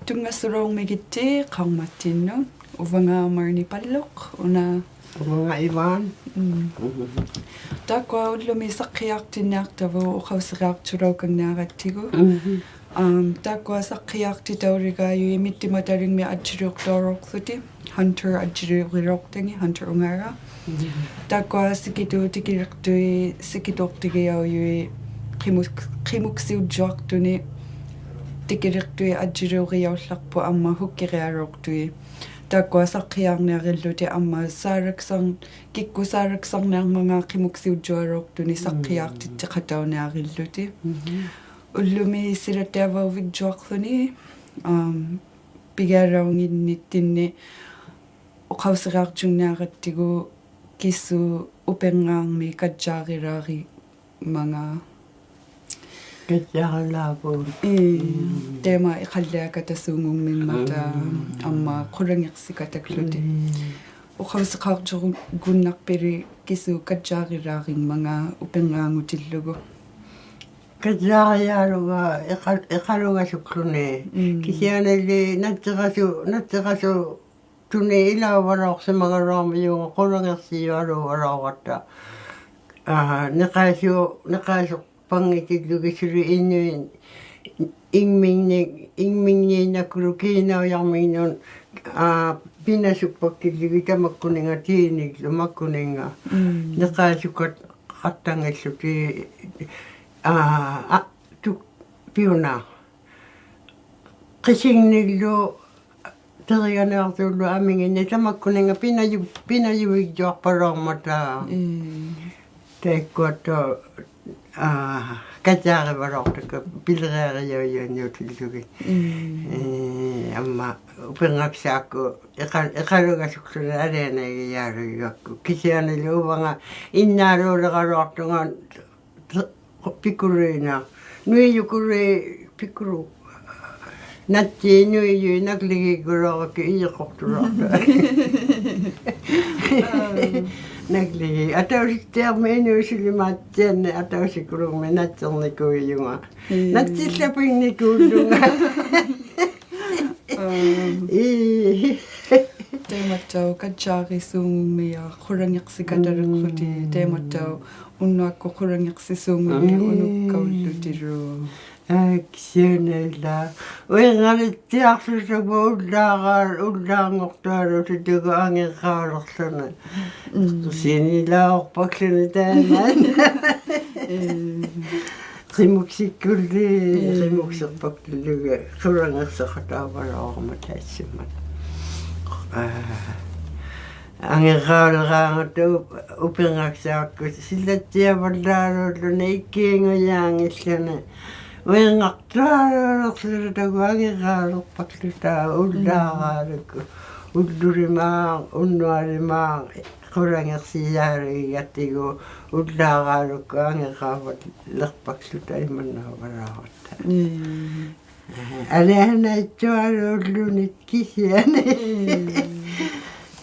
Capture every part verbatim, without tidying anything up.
ᑐᙵᓱᓚᐅᕐᒥᒋᑦᑎ ᖃᕐᒪᑦᑎᓐᓄᑦ. ᐅᕙᖓ ᒪᕐᓂ ᐸᓪᓗᖅ, ᐅᓇ. ᐅᕙᖓ ᐃᕙᓐ. ᒻᒻ. ᒻᒻ. ᑖᒃᑯᐊ ᐅᓪᓗᒥ ᓴᖅᑭᔮᖅᑎᓐᓂᐊᖅᑕᕗᑦ ᐅᖃᐅᓯᕆᐊᕐᔪᓚᐅᑲᓐᓂᐊᕋᑦᑎᒍ. ᒻᒻ. ᐊᒻ, ᑖᒃᑯᐊ ᓴᖅᑭᔮᖅᑎᑕᐅᓕᕋᔪᐃᑦ ᒥᑦᑎᒪᑕᓕᖕᒥ ᐊᔾᔨᓕᐅᖅᑕᐅᓚᐅᖅᖢᑎᒃ, Hunter ᐊᔾᔨᓕᐅᕆᓚᐅᖅᑕᖏᑦ, Hunter ᐅᖓᕋ. ᒻᒻ. ᑖᒃᑯᐊ ᓯᑭᑐᑦ ᑎᑭᓕᖅᑐᐃᑦ, ᓯᑭᑐᖅᑎᒋᔭᐅᔪᐃᑦ, ᕿᒧᒃ-, ᕿᒧᒃᓯᐅᔾᔪᐊᖅᑐᓂᒃ, ᑎᑭᓕᖅᑐᐃᑦ ᐊᔾᔨᓕᐅᕆᔭᐅᓪᓚᖅᐳᖅ ᐊᒻᒪ ᓱᒃᑭᕆᐊᓚᐅᖅᑐᐃᑦ. ᑖᒃᑯᐊ ᓴᖅᑭᔮᕐᓂᐊᕆᓪᓗᑎᒃ ᐊᒻᒪ ᓵᓚᒃᓴᕐ-, ᑭᒃᑯᑦ ᓵᓚᒃᓴᕐᓂᐊᕐᒪᖔᑦ ᕿᒧᒃᓯᐅᔾᔪᐊᓚᐅᖅᑐᓂᒃ ᒻᒻ. ᓴᖅᑭᔮᖅᑎᑦᑎᖃᑕᐅᓂᐊᕆᓪᓗᑎᒃ. ᒻᒻ. ᐅᓪᓗᒥ ᓯᓚᑦᑎᐊᕙᐅᕕᒡᔪᐊᖅᖢᓂ, ᐊᒻ, ᐱᒋᐊᓚᐅᙱᓐᓂᑦᑎᓐᓂ ᐅᖃᐅᓯᕆᐊᕐᔪᖕᓂᐊᕋᑦᑎᒍ ᑭᓱ ᐅᐱᕐᖔᕐᒥ ᑲᔾᔮᕆᓛᕆᒻᒪᖔᑦ. ᑲᔾᔮᕆᓛᕗᑦ. ᐄ, ᒻᒻ. ᑕᐃᒪ ᐃᖃᓪᓕᐊᑲᑕᓲᖑᒻᒥᖕᒪᑕ, ᒻᒻ. ᐊᒻᒪ ᖁᓚᖏᖅᓯᑲᑕᒃᖢᑎᒃ. ᒻᒻ. ᐅᖃᐅᓯᖃᕐᔪᒍᓐᓇᖅᐱᓕ ᑭᓱ ᑲᔾᔮᕆᓛᕆᒻᒪᖔᑦ ᐅᐱᕐᖔᖑᑎᓪᓗᒍ. ᑲᔾᔮᕆᔮᓗᒃ ᐃᖃ-, ᐃᖃᓗᒐᓱᒃᖢᓂ. ᒻᒻ. ᑭᓯᐊᓂᓕ ᓇᑦᓯᕋᓱ-, ᓇᑦᓯᕋᓱ- ᑐᓂ ᐃᓚᐅᕙᓚᐅᖅᓯᒪᒐᓗᐊᕐᒥᔪᖓ ᖁᓚᖏᖅᓯᔪᐊᓘᕙᓚᐅᕋᑦᑕ. ᐋ, ᓂᖃᐃᓲ-, ᓂᖃᐃᓱᖅᐸᙱᑎᓪᓗᒋᑦ ᓱᓕ ᐃᓄᐃᑦ, ᐃᖕᒥᖕᓂ-, ᐃᖕᒥᖕᓃᓐᓇᑯᓗᒃ ᑮᓇᐅᔭᕐᒥᖕᓄᑦ, ᐋ, ᐱᓇᓱᒃᐸᒃᑎᓪᓗᒋᑦ ᑕᒪᒃᑯᓂᖓ ᑏᓂᒡᓗ ᒪᒃᑯᓂᖓ. ᒻᒻ. ᓂᖃᐃᓱᖃᑦᑕᙱᖦᖢᑎᒃ, ᐋ, ᐋ, ᑐᒃ-, ᐱᐅᓇ. ᕿᓯᖕᓂᒡᓗ ᑎᕆᒐᓐᓂᐊᖅᑐᓪᓗ ᐊᒥᖏᓐᓂ ᑕᒪᒃᑯᓂᖓ ᐱᓇᔪ-, ᐱᓇᔪᕕᒡᔪᐊᖅᐸᓚᐅᕐᒪᑕ. ᒻᒻ. ᑕᐃᒃᑯᐊᑦᑕᐅᖅ, ᐋ, ᑲᔾᔮᕆᕙᓚᐅᖅᑕᒃᑲ ᐱᓕᕆᐊᕆᔭᐅᔭᓐᓂᐅᑎᓪᓗᒋᑦ. ᒻᒻ. ᐄ, ᐊᒻᒪ ᐅᐱᕐᖓᒃᓵᒃᑯ ᐃᖃ-, ᐃᖃᓗᒐᓱᒃᖢᓂ ᐊᓕᐊᓇᐃᒋᔮᓗᒋᒐᒃᑯ. ᑭᓯᐊᓂᓕ ᐅᕙᖓ ᐃᓐᓈᓘᓕᕋᓗᐊᖅᑐᖓ ᐱᑯᓗᐃᓐᓇ. ᓄᐃᔪᑯᓗᐃᑦ ᐱᑯᓗ-, ᓇᑦᑏᑦ ᓄᐃᔪᐃᑦ ᓇᒡᓕᒌᒃᑯᓗᐊᕋᒃᑭᑦ ᐃᔨᖅᑯᖅᑐᓗᐊᖅᑐᖅ. ᓇᒡᓕᒌᒃ. ᐊᑕᐅᓯᑦᑎᐊᕐᒥᒃ ᐃᓅᓯᓕᒫᑦᑎᐊᓐᓂᒃ ᐊᑕᐅᓯᑯᓗᖕᒥᒃ ᓇᑦᓯᕐᓂᑰᔪᖓ. ᒻᒻ. ᓇᑦᓯᓚᐱᖕᓂᑰᓪᓗᖓ. ᐋ. ᐄ. ᑕᐃᒪᑦᑕᐅᖅ ᑲᔾᔮᕆᓲᖑᒻᒥᔪᖅ ᖁᓚᖏᖅᓯᑲᑕᓕᖅᖢᑎᒃ, ᒻᒻ. ᑕᐃᒪᑦᑕᐅᖅ ᐅᓐᓄᐊᒃᑯᑦ ᖁᓚᖏᖅᓯᓲᖑᓪᓗ ᒻᒻ. ᐅᓄᒃᑲᐅᓪᓗᑎᓪᓗ. ᐊᒃᓯᐅᓇᐃᓛᒃ. ᐅᐃᕐᖓᓕᑦᑎᐊᖅᖢᑕᒍ ᐅᓪᓛᕌ-, ᐅᓪᓛᙳᖅᑕᓗᑎᑦᑕᒍ ᐊᖏᕐᕌᓕᖅᖢᓂ. ᒻᒻ. ᖁᖅᓰᓂᓚᐅᖅᐸᒃᖢᓂ ᑕᐃᒪ. ᐄ. ᕿᒧᒃᓯᒃᑯᓪᓕ, ᒻᒻ. ᕿᒧᒃᓯᖅᐸᒃᖢᓪᓗᒋᑦ, ᖁᓚᖏᖅᓯᖃᑕᐅᕙᓚᐅᕋᒪ ᑕᐃᔅᓱᒪ. ᐋ, ᐊᖏᕐᕌᓕᕌᖓᑦᑕ ᐅᐱᕐᖓᒃᓵᒃᑯᑦ ᓯᓚᑦᑎᐊᕙᓪᓚᓘᓪᓗᓂ ᐃᒃᑮᖑᔮᙱᖦᖢᓂ. ᐅᐃᕐᖓᖅᑐᐊᓘᓕᖅᖢᑕᒍ ᐊᖏᕐᕌᓕᖅᐸᒃᖢᑕ ᒻᒻ. ᐅᓪᓛᕌᓗᒃᑯ. ᐅᓪᓗᓕᒫᖅ, ᐅᓐᓄᐊᓕᒫᖅ, ᖁᓚᖏᖅᓯᔮᕆᒐᑦᑎᒍ, ᐅᓪᓛᕌᓗᒃᑯ ᐊᖏᕐᕌᓕᖅᐸᒃᖢᑕ ᐃᒪᓐᓇᐅᕙᓚᐅᕋᑦᑕ. ᒻᒻ. ᐊᓕᐊᓇᐃᑦᑐᐊᓘᓪᓗᓂ ᑭᓯᐊᓂ.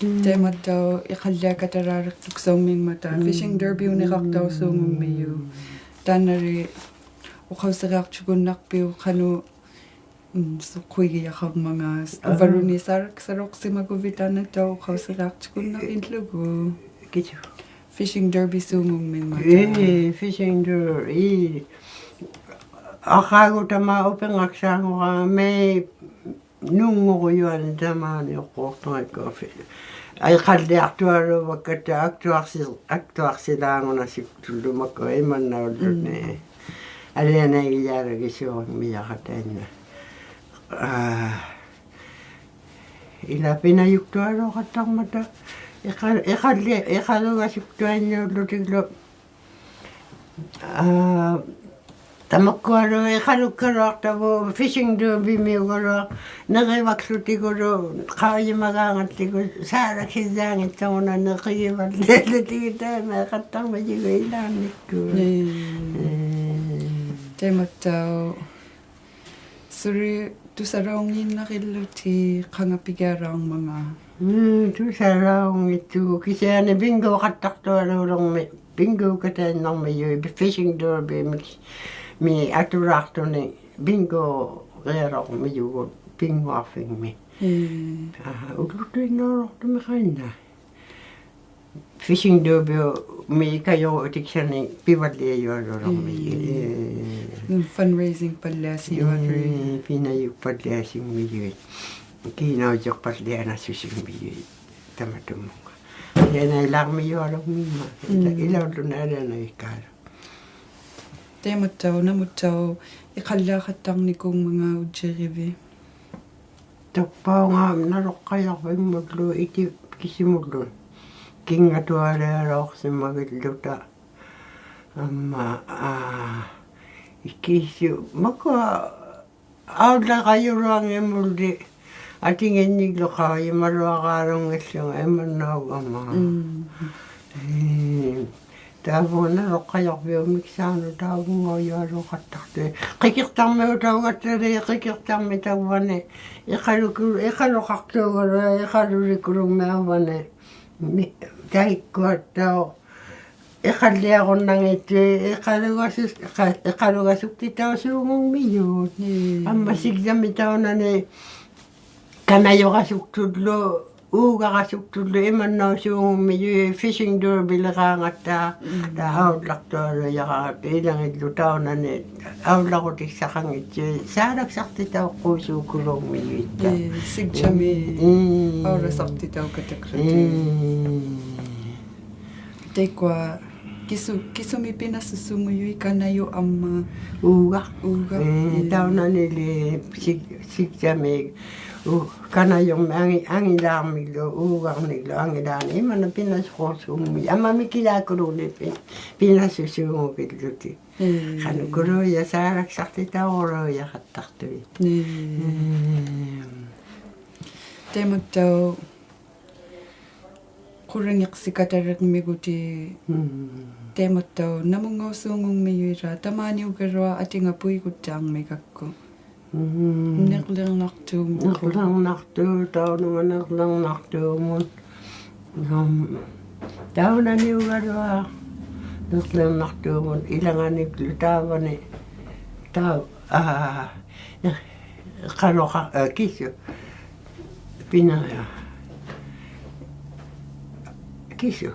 ᒻᒻ. ᑕᐃᒪᑦᑕᐅᖅ ᐃᖃᓪᓕᐊᑲᑕᓛᓕᖅᑐᒃᓴᐅᒻᒥᖕᒪᑕ, ᒻᒻ. Fishing derby-ᐅᓂᕋᖅᑕᐅᓲᖑᒻᒥᔪᖅ. ᒻᒻ. ᑖᓐᓇᓕ ᐅᖃᐅᓯᕆᐊᕐᔪᒍᓐᓇᖅᐱᐅᒃ ᖃᓄᖅ, ᒻᒻ, ᓱᖅᑯᐃᒋᔭᖃᕐᒪᖔᑦ. ᐋ. ᐅᕝᕙᓘᓐᓃᑦ ᓵᓚᒃᓴᓚᐅᖅᓯᒪᒍᕕᑦ ᑖᓐᓇᑦᑕᐅᖅ ᐅᖃᐅᓯᕆᐊᕐᔪᒍᓐᓇᕆᓪᓗᒍ. ᑭᓱ. Fishing derby-ᓲᖑᒻᒥᖕᒪᑕ. ᐄ, fishing derby, ᐄ. ᐊᖃᒍ ᑕᒪ ᐅᐱᕐᖓᒃᓵᖑᒐ ᒪᐃ ᓄᙳᕈᔪᐊᓂ ᑕᒫᓂ ᐅᖅᑰᖅᑐᖓᒃᑯ ᕿ-, ᐊᐃ ᖃᓪᓕᐊᖅᑐᐊᓘᕙᒃᑲᑦᑕ ᐊᒃᑐᐊᖅᓯ-, ᐊᒃᑐᐊᖅᓯᓛᖑᓇᓱᒃᑐᓪᓗᒪᒃᑯ ᐃᒪᓐᓇᐅᓪᓗᓂ. ᒻᒻ. ᐊᓕᐊᓇᐃᒋᔮᓗᒋᑦ ᓲᕐᒥᔭᖃᑦᑕᐃᓐᓇ. ᐋ, ᐃᓛ ᐱᓇᔪᒃᑐᐊᓘᖃᑦᑕᕐᒪᑕ, ᐃᖃ-, ᐃᖃᓪᓕ-, ᐃᖃᓗᒐᓱᒃᑐᐊᓘᓪᓗᑎᒡᓗ. ᐋ, ᑕᒪᒃᑯᐊᓗ ᐃᖃᓗᒃᑲᓗᐊᖅᑕᕗᑦ fishing derby-ᒥᐅᒐᓗᐊᖅ, ᓂᕆᕙᒃᖢᑎᒍᓗ, ᖃᐅᔨᒪᒑᖓᑦᑎᒍ, ᓵᓚᒃᓯᔮᙱᑦᑐᖓ ᓂᕆᔪᕙᓪᓕᖅᖢᑎᒍ ᑕᐃᒪᐃᖃᑦᑕᕐᒪᔪᒍᑦ ᐃᓛᓐᓂᒃᑯᑦ. ᒻᒻ. ᐄ. ᑕᐃᒪᑦᑕᐅᖅ ᓱᓕ ᑐᓴᓚᐅᙱᓐᓇᕆᓪᓗᑎᑦ ᖃᖓ ᐱᒋᐊᓛᕐᒪᖔᑦ. ᒻᒻ, ᑐᓴᓚᐅᙱᑦᑐᒍᑦ ᑭᓯᐊᓂ bingo-ᖃᑦᑕᖅᑐᐊᓘᓕᕐᒥ, bingo-ᖃᑦᑕᐃᓐᓇᕐᒥᔪᖅ, fishing derby-ᒥ, ᒥ ᐊᑐᓛᖅᑐᓂ bingo-ᕆᐊᓚᐅᕐᒥᔪᒍᑦ. ᐱᙳᐊᕐᕕᖕᒥ. ᒻᒻ. ᐋ, ᐅᓪᓗᑐᐃᓐᓇᐅᓚᐅᖅᑐᒥᖃᐃᓐᓇ. Fishing doorbell-ᒥ ᐃᑲᔪᕈᑎᒃᓴᓂᒃ ᐱᕙᓪᓕᐊᔪᐊᓗᓕᕐᒥᔪᑦ. ᒻᒻ. ᐄ. ᒻᒻ, fundraising-ᐸᓪᓕᐊᓯᔪᐊᓗᐃᑦ. ᐄ, ᐱᓇᔪᒃᐸᓪᓕᐊᓯᖕᒥᔪᐃᑦ. ᑮᓇᐅᔭᖅᐸᓪᓕᐊᓇᓱᓯᖕᒥᔪᐃᑦ. ᑕᒪᑐᒧᖓ. ᐊᓕᐊᓇᐃᓛᕐᒥᔪᐊᓗᖕᒥᒻᒪ. ᒻᒻ. ᐃᓚᐅᓪᓗᓇ ᐊᓕᐊᓇᐃᒃᑳᓗᒃ. ᑕᐃᒪᑦᑕᐅᖅ, ᓇᒧᑦᑕᐅᖅ ᐃᖃᓪᓕᐊᖃᑦᑕᕐᓂᑯᖕᒪᖔᑦ ᐅᔾᔨᕆᕕᑦ? ᑕᕝᕙᐅᖓ ᓇᓗᖅᑲᔭᕐᕕᒻᒧᓪᓗ ᐃᑎ ᑭᓯᒧᓪᓗ. ᑭᖓᑐᐊᓕᐊᓚᐅᖅᓯᒪᒋᓪᓗᑕ. ᐊᒻᒪ, ᐋ, ᑭᓱ, ᒪᑯᐊ ᐊᐅᓪᓚᕋᔪᓗᐊᙱᒻᒧᓪᓕ, ᐊᑎᖏᓐᓂᒡᓗ ᖃᐅᔨᒪᓗᐊᕌᓗᙱᓪᓗᖓ ᐃᒪᓐᓇᐅᒐᒪ. ᒻᒻ. ᐄ, ᑕᕝᕗᖓ ᓇᓗᖅᑲᔭᕐᕕᐅᑉ ᒥᒃᓵᓄᑦ ᑕᕝᕗᖓᐅᔪᐊᓘᖃᑦᑕᖅᑐᐃᑦ. ᕿᑭᖅᑕᕐᒥᐅᑕᐅᒐᑦᑕᓕ, ᕿᑭᖅᑕᕐᒥ ᑕᕝᕙᓂ. ᐃᖃᓗᒃ-, ᐃᖃᓗᖃᖅᑑᒐᓗᐊᑦ, ᐃᖃᓗᓕᑯᓗᖕᒥ ᐊᕙᓂ. ᒥ-, ᑕᐃᒃᑯᐊᑦᑕᐅᖅ ᐃᖃᓪᓕᐊᕈᓐᓇᙱᑦᑐᐃᑦ, ᐃᖃᓗᒐᓱ-, ᐃᖃ-, ᐃᖃᓗᒐᓱᒃᑎᑕᐅᓲᖑᖕᒥᔪᑦ. ᒻᒻ. ᐊᒻᒪ ᓯᒡᔮᒥ ᑕᐅᓇᓂ ᑲᓇᔪᒐᓱᒃᑐᓪᓗ, ᐆᒐᒐᓱᒃᑐᓪᓗ ᐃᒪᓐᓇᐅᓲᖑᖕᒥᔪᑦ fishing doorbell-ᖃᖓᑦᑕ, ᒻᒻ. ᑕ ᐊᐅᓪᓚᖅᑐᐊᓗᔭᕋ, ᐃᓚᖏᓪᓗ ᑕᐅᓇᓂ ᐊᐅᓪᓚᕈᑎᒃᓴᖃᙱᑦᑐᐃᑦ, ᓵᓚᒃᓴᖅᑎᑕᐅᖅᑰᓲᑯᓘᖕᒥᔪᑦ ᑕ. ᐄ, ᓯᒡᔮᒥ ᐄ. ᐊᐅᓚᓴᖅᑎᑕᐅᑲᑕᒃᓴᑎᒃ. ᐄ. ᑕᐃᒃᑯᐊ ᑭᓱ-, ᑭᓱᒥ ᐱᓇᓱᓱᖑᔪᐃᑦ, ᑲᓇᔪᖅ ᐊᒻᒪ? ᐆᒐᖅ. ᐆᒐᖅ. ᐄ, ᐄ. ᑕᐅᓇᓂᓕ ᓯᒡ-, ᓯᒡᔮᒥ ᐆ-, ᑲᓇᔪᕐᒥ ᐊᖏ-, ᐊᖏᓛᕐᒥᒡᓗ, ᐆᒐᕐᓂᒡᓗ ᐊᖏᓛᕐᓂ ᐃᒪᓐᓇ ᐱᓇᓱᓲᖑᔪᐃᑦ. ᐊᒻᒪ ᒥᑭᓛᑯᓘᓐᓃᑦ ᐱ-, ᐱᓇᓱᓲᖑᒋᓪᓗᑎᒃ. ᐄ. ᖃᓄᑯᓗᔮ ᓵᓚᒃᓴᖅᑎᑕᐅᓗᔭᖃᑦᑕᖅᑐᐃᑦ. ᐄ. ᐄ. ᑕᐃᒪᑦᑕᐅᖅ ᖁᓚᖏᖅᓯᑲᑕᓕᕐᒥᒍᑎᒃ, ᒻᒻ. ᑕᐃᒪᑦᑕᐅᖅ ᓇᒧᙵᐅᓲᖑᖕᒥᔪᐃᓛᒃ, ᑕᒫᓂ ᐅᒐᓗᐊᖅ ᐊᑎᖓ ᐳᐃᒍᑦᑖᕐᒥᒐᒃᑯ. ᒻᒻ. ᓂᕐᓕᕐᓇᖅᑑᒧᒃᑯ. ᓂᕐᓕᕐᓇᖅᑑᖅ, ᑕᐅᓄᖓ ᓂᕐᓕᕐᓇᖅᑑᒧᑦ. ᐊᒻ, ᑕᐅᓇᓂ ᐅᒐᓗᐊᖅ ᓂᕐᓕᕐᓇᖅᑑᒧᑦ, ᐃᓚᖓᓂᒡᓗ ᑕᕝᕙᓂ. ᑕ-, ᐋ, ᐃ-, ᐃᖃᓗᖃ-, ᐋ, ᑭᓱ. ᐱᓇ-, ᑭᓱ.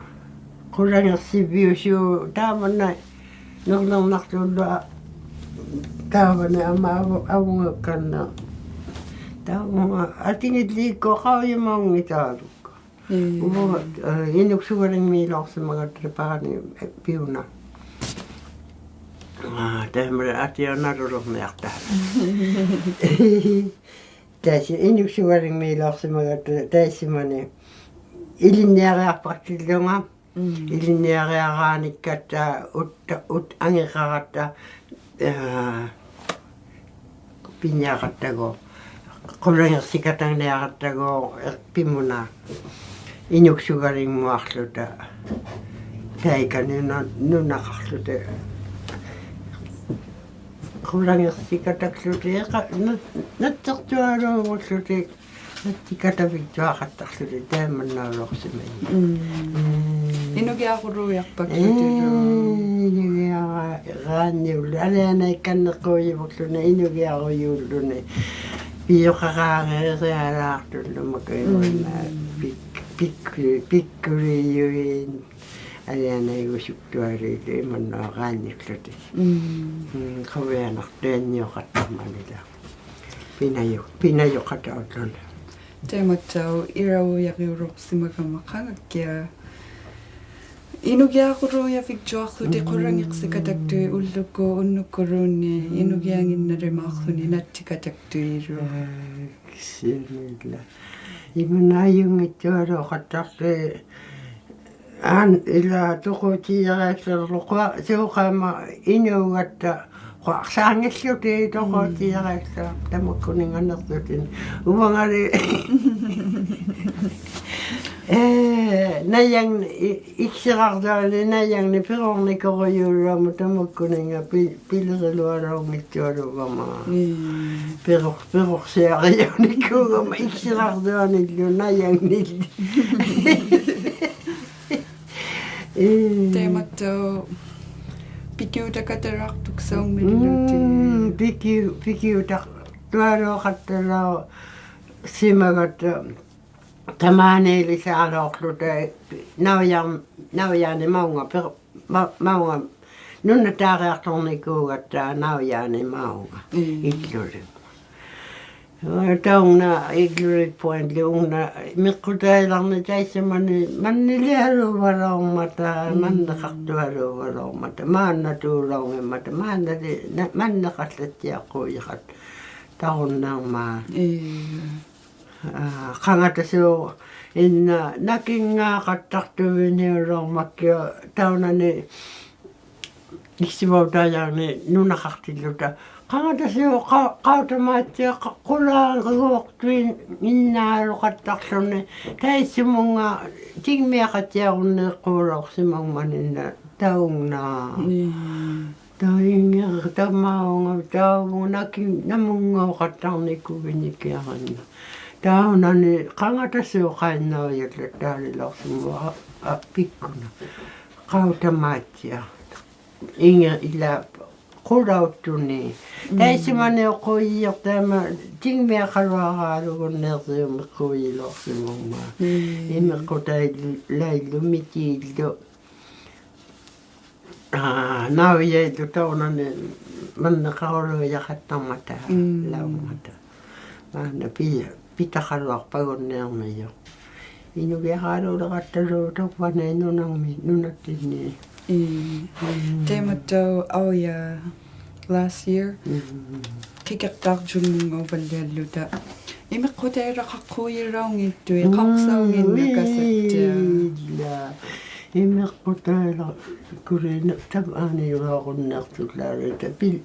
ᖁᓚᖏᖅᓯᕝᕕᐅᓲᑦ ᑕᒪᓐᓇ ᓂᕐᓕᕐᓇᖅᑑᓪᓗ ᑕᒪᓐᓇ ᐊᒻᒪ ᐊᕗ-, ᐊᕗᖓᒃᑲᓐᓇ. ᑕᒪᓐᓇ ᐊᑎᖏᓪᓕ ᐃᒃᑯᐊ ᖃᐅᔨᒪᐅᙱᑖᓗᒃᑲ. ᐄ. ᐅᕗᖓ, ᐋ, ᐃᓄᒃᓱᒐᓕᖕᒦᓚᐅᖅᓯᒪᒐᑦᑕ ᐸᕋᓂ ᐱᐅᓇ. ᐋ, ᑕᐃᒪ ᐊᑎᐊᓇᓗᓕᕐᒥᐊᖅᑕ. ᑕᐃᔅᓯ ᐃᓄᒃᓱᒐᓕᖕᒦᓚᐅᖅᓯᒪᒐᑦᑕ ᑕᐃᔅᓯᒪᓂ. ᐃᓕᓐᓂᐊᕆᐊᖅᐸᒃᑎᓪᓗᖓ. ᒻᒻ. ᐃᓕᓐᓂᐊᕆᐊᕌᓂᒃᑲᑦᑕ ᐅᑦ-, ᐅᑦ-, ᐊᖏᖃᕋᑦᑕ, ᐋ, ᐱᓂᐊᖃᑦᑕᒎᖅ, ᖁᓚᖏᖅᓯᑲᑕᖕᓂᐊᖃᑦᑕᒎᖅ, ᐱᒧᓇ, ᐃᓄᒃᓱᒐᓕᖕᒧᐊᖅᖢᑕ, ᑕᐃᑲᓂ ᓄᓇ-, ᓄᓇᖃᖅᖢᑕ. ᖁᓚᖏᖅᓯᑲᑕᒃᖢᑎᒃ ᐃᖃ-, ᓇᑦ-, ᓇᑦᑎᖅᑐᐊᓘᒍᓪᓗᑎᒃ, ᓇᑦᑎᑲᑕᕕᒡᔪᐊᖃᑦᑕᖅᖢᑎᒃ ᑕᐃᒪᓐᓇᐅᓚᐅᖅᓯᒪᔪᑦ. ᒻᒻ. ᒻᒻ. ᐃᓄᒋᐊᕈᓘᔭᖅᐸᒃᖢᑎᓪᓗ. ᐄ, ᐃᓄᒋᐊᕌᓂᐅᓪᓗ, ᐊᓕᐊᓇᐃᒃᑲᓐᓂᖅᑰᔨᕗᒃᖢᓂ, ᐃᓄᒋᐊᕈᔫᓪᓗᓂ. ᐱᔪᖃᕌᖓᐃᕆᐊᓛᖅᑐᓪᓗ ᒪᑯᐃᕙᓪᓚ, ᒻᒻ. ᐱᒃ-, ᐱᒃᑯ-, ᐱᒃᑯᓕᔪᐃᑦ. ᐊᓕᐊᓇᐃᒍᓱᒃᑐᐊᓗᐃᑦ ᐃᒪᓐᓇᐅᕌᓐᓂᒃᖢᑎᒃ. ᒻᒻ. ᒻᒻ, ᖁᕕᐊᓇᖅᑐᐊᓐᓂᐅᖃᑦᑕᕐᒪᓂᓛᒃ. ᐱᓇᔪ-, ᐱᓇᔪᖃᑕᐅᓪᓗᓂ. ᑕᐃᒪᑦᑕᐅᖅ ᐃᓚᐅᔭᕆᐅᓚᐅᖅᓯᒪᒐᒪ ᖃᖓᒃᑭᐊᖅ. ᐃᓄᒋᐊᕈᓘᔭᕕᒡᔪᐊᖅᖢᑎᒃ ᒻᒻ. ᖁᓚᖏᖅᓯᑲᑕᒃᑐᐃᑦ ᐅᓪᓗᒃᑯᑦ ᐅᓐᓄᒃᑯᓘᓐᓃᑦ, ᒻᒻ. ᐃᓄᒋᐊᖏᓐᓇᓕᒫᖅᖢᓂ ᓇᑦᑎᑲᑕᒃᑐᐃᓗ. ᐋ, ᑭᓯᐊᓂᓛᒃ. ᐃᒪᓐᓇ ᐊᔪᙱᑦᑐᐊᓘᖃᑦᑕᖅᑐᐃᑦ. ᐋᓐ, ᐃᓛ ᑐᖁᑎᔭᕆᐊᒃᓴᓗ ᖁᐊ-, ᓲᖃᐃᒻᒪ ᐃᓅᒐᑦᑕ ᖁᐊᖅᓵᙱᖦᖢᑎᒃ ᑐᖁᑎᔭᕆᐊᒃᓴᓗ, ᒻᒻ. ᑕᒪᒃᑯᓂᖓᓂᖅᓱᑎᓐ. ᐅᕙᖓᓕ. ᐄ, ᓇᔭᖕᓂᒃ, ᐃ-, ᐃᒃᓯᕋᕐᔪᐊᓂᒃ ᓇᔭᖕᓂᒃ ᐱᕈᕐᓂᑯᕈᔫᓗᐊᒧᑦ ᑕᒪᒃᑯᓂᖓ ᐱ-, ᐱᓕᕆᓗᐊᓘᙱᑦᑐᐊᓘᒐᒪ. ᒻᒻ. ᐱᕈᖅ-, ᐱᕈᖅᓯᐊᕆᔭᐅᓂᑯᒐᒪ ᐃᒃᓯᕋᕐᔪᐊᓂᒡᓗ ᓇᔭᖕᓂᓪᓕ. ᐄ. ᑕᐃᒪᑦᑕᐅᖅ ᐱᑭᐅᑕᑲᑕᓛᖅᑐᒃᓴᐅᖕᒥᓪᓗᑎᒃ. ᒻᒻ, ᐱᑭᐅ-, ᐱᑭᐅᑕᖅ-, ᖃᖅᑐᐊᓘᖃᑦᑕᓚᐅᖅᓯᒪᒐᑦᑕ ᑕᒫᓃᓕᓵᓚᐅᖅᖢᑕ ᓇᐅᔮᓐ-, ᓇᐅᔮᓂᒃ ᒪᐅᖓ ᐱ-, ᒪ-, ᒪᐅᖓ ᓄᓇᑖᕆᐊᖅᑐᕐᓂᑰᒐᑦᑕ ᓇᐅᔮᓂᒃ ᒪᐅᖓ ᒻᒻ. ᐃᒡᓗᓕᖕᒪᑦ. ᑕᐅᓐᓇ ᐃᒡᓗᓕᖅᐳᐃᓪᓗ ᐅᓇ ᒥᖅᑯᑕᐃᓚᕐᓂᒃ ᑕᐃᔅᓱᒪᓂ ᒪᓐᓂᓕᐊᓘᕙᓚᐅᕐᒪᑕ, ᒻᒻ. ᒪᓐᓂᖃᖅᑐᐊᓘᕙᓚᐅᕐᒪᑕ, ᒫᓐᓇᑑᓚᐅᙱᒻᒪᑕ, ᒫᓐᓇᓕ-, ᓇ-, ᒪᓐᓂᖃᖅᖢᑦᑎᐊᖅᑰᔨᖃᑦᑕ ᑕᕈᓐᓇᕐᒪᑦ. ᐄ. ᐋ, ᖃᖓᑕᓲᖅ ᐃᓐᓇ ᓇᑭᙶᖃᑦᑕᖅᑐᕕᓂᐅᓚᐅᕐᒪᒃᑭᐊᖅ ᑕᐅᓇᓂ ᐃᒃᓯᕙᐅᑕᔮᕐᓂᒃ ᓄᓇᖃᖅᑎᓪᓗᑕ. ᖃᖓᑕᓲᖅ ᖃ-, ᖃᐅᑕᒫᑦᑎᐊᖅ ᖃ-, ᖁᓛᖑᒃᑐᐃᓐ-, ᐃᓐᓇᓗᖃᑦᑕᖅᖢᓂ ᑕᐃᔅᓱᒧᖓ ᑎᖕᒥᐊᖃᑦᑎᐊᕈᓐᓃᖅᑰᓚᐅᖅᓯᒪᖕᒪᑦ ᐃᓐᓇ ᑕᐅᓐᓇ. ᒻᒻ. ᑕᐃᖏ-, ᑕᒪᐅᖓ, ᑕᐅᒧᖓ ᓇᑭ-, ᓇᒧᙵᐅᖃᑦᑕᕐᓂᑯᕕᓂᑭᐊᕋᓐᓇ. ᑕᐅᓇᓂ ᖃᖓᑕᓲᖅ ᖃᐃᓐᓇᐅᔭᓪᓚᑦᑖᓕᓚᐅᖅᓯᒪᖕᒪᑦ, ᐋ, ᐋ, ᐱᒃᑯᓇ. ᖃᐅᑕᒫᑦᑎᐊᖅ. ᐃᖏ-, ᐃᓛ ᖁᓚᐅᑦᑐᓂᒃ. ᒻᒻ. ᑕᐃᔅᓱᒪᓂᐅᖅᑰᔨᔪᖅ ᑕᐃᒪ ᑎᖕᒥᐊᖃᓗᐊᕌᓗᒍᓐᓃᖅᓯᐅᒻᒥᖅᑰᔨᓚᐅᖅᓯᒪᖕᒪᑦ. ᒻᒻ. ᐃᒥᖅᑯᑕᐃᓪᓗ, ᓚᐃᓪᓗ, ᒥᑏᓪᓗ. ᐋ, ᓇᐅᔭᐃᓪᓗ ᑕᐅᓇᓂ ᒪᓐᓂᖃᕈᓘᔭᖃᑦᑕᕐᒪᑕ, ᒻᒻ. ᓚᐅᕐᒪᑕ. ᒫᓐᓇ ᐱ-, ᐱᑕᖃᓗᐊᖅᐸᒍᓐᓃᕐᒥᔪᖅ. ᐃᓄᒋᐊᕌᓘᓕᕋᑦᑕᓗ ᑕᕝᕙᓂ ᓄᓇᕐᒥ, ᓄᓇᑦᑎᓐᓂ. ᐄ. ᒻᒻ. ᑕᐃᒪᑦᑕᐅᖅ ᐊᐅᔭ last year. ᒻᒻ. ᕿᑭᖅᑖᕐᔪᒻᒧᙵᐅᕙᓪᓕᐊᓪᓗᑕ. ᐃᒥᖅᑯᑕᐃᓚᖃᖅᑰᔨᓚᐅᙱᑦᑐᐃᑦ, ᒻᒻ. ᖃᖅᓴᐅᙱᓐᓇᑲᓴᑦᑎᐊᖅ. ᐃᓛ. ᐃᒥᖅᑯᑕᐃᓚᖅᑯᓕ ᑕᒫᓂᓚᐅᕈᓐᓃᖅᑐᓪᓚᕆᑕ ᐱᓕ-,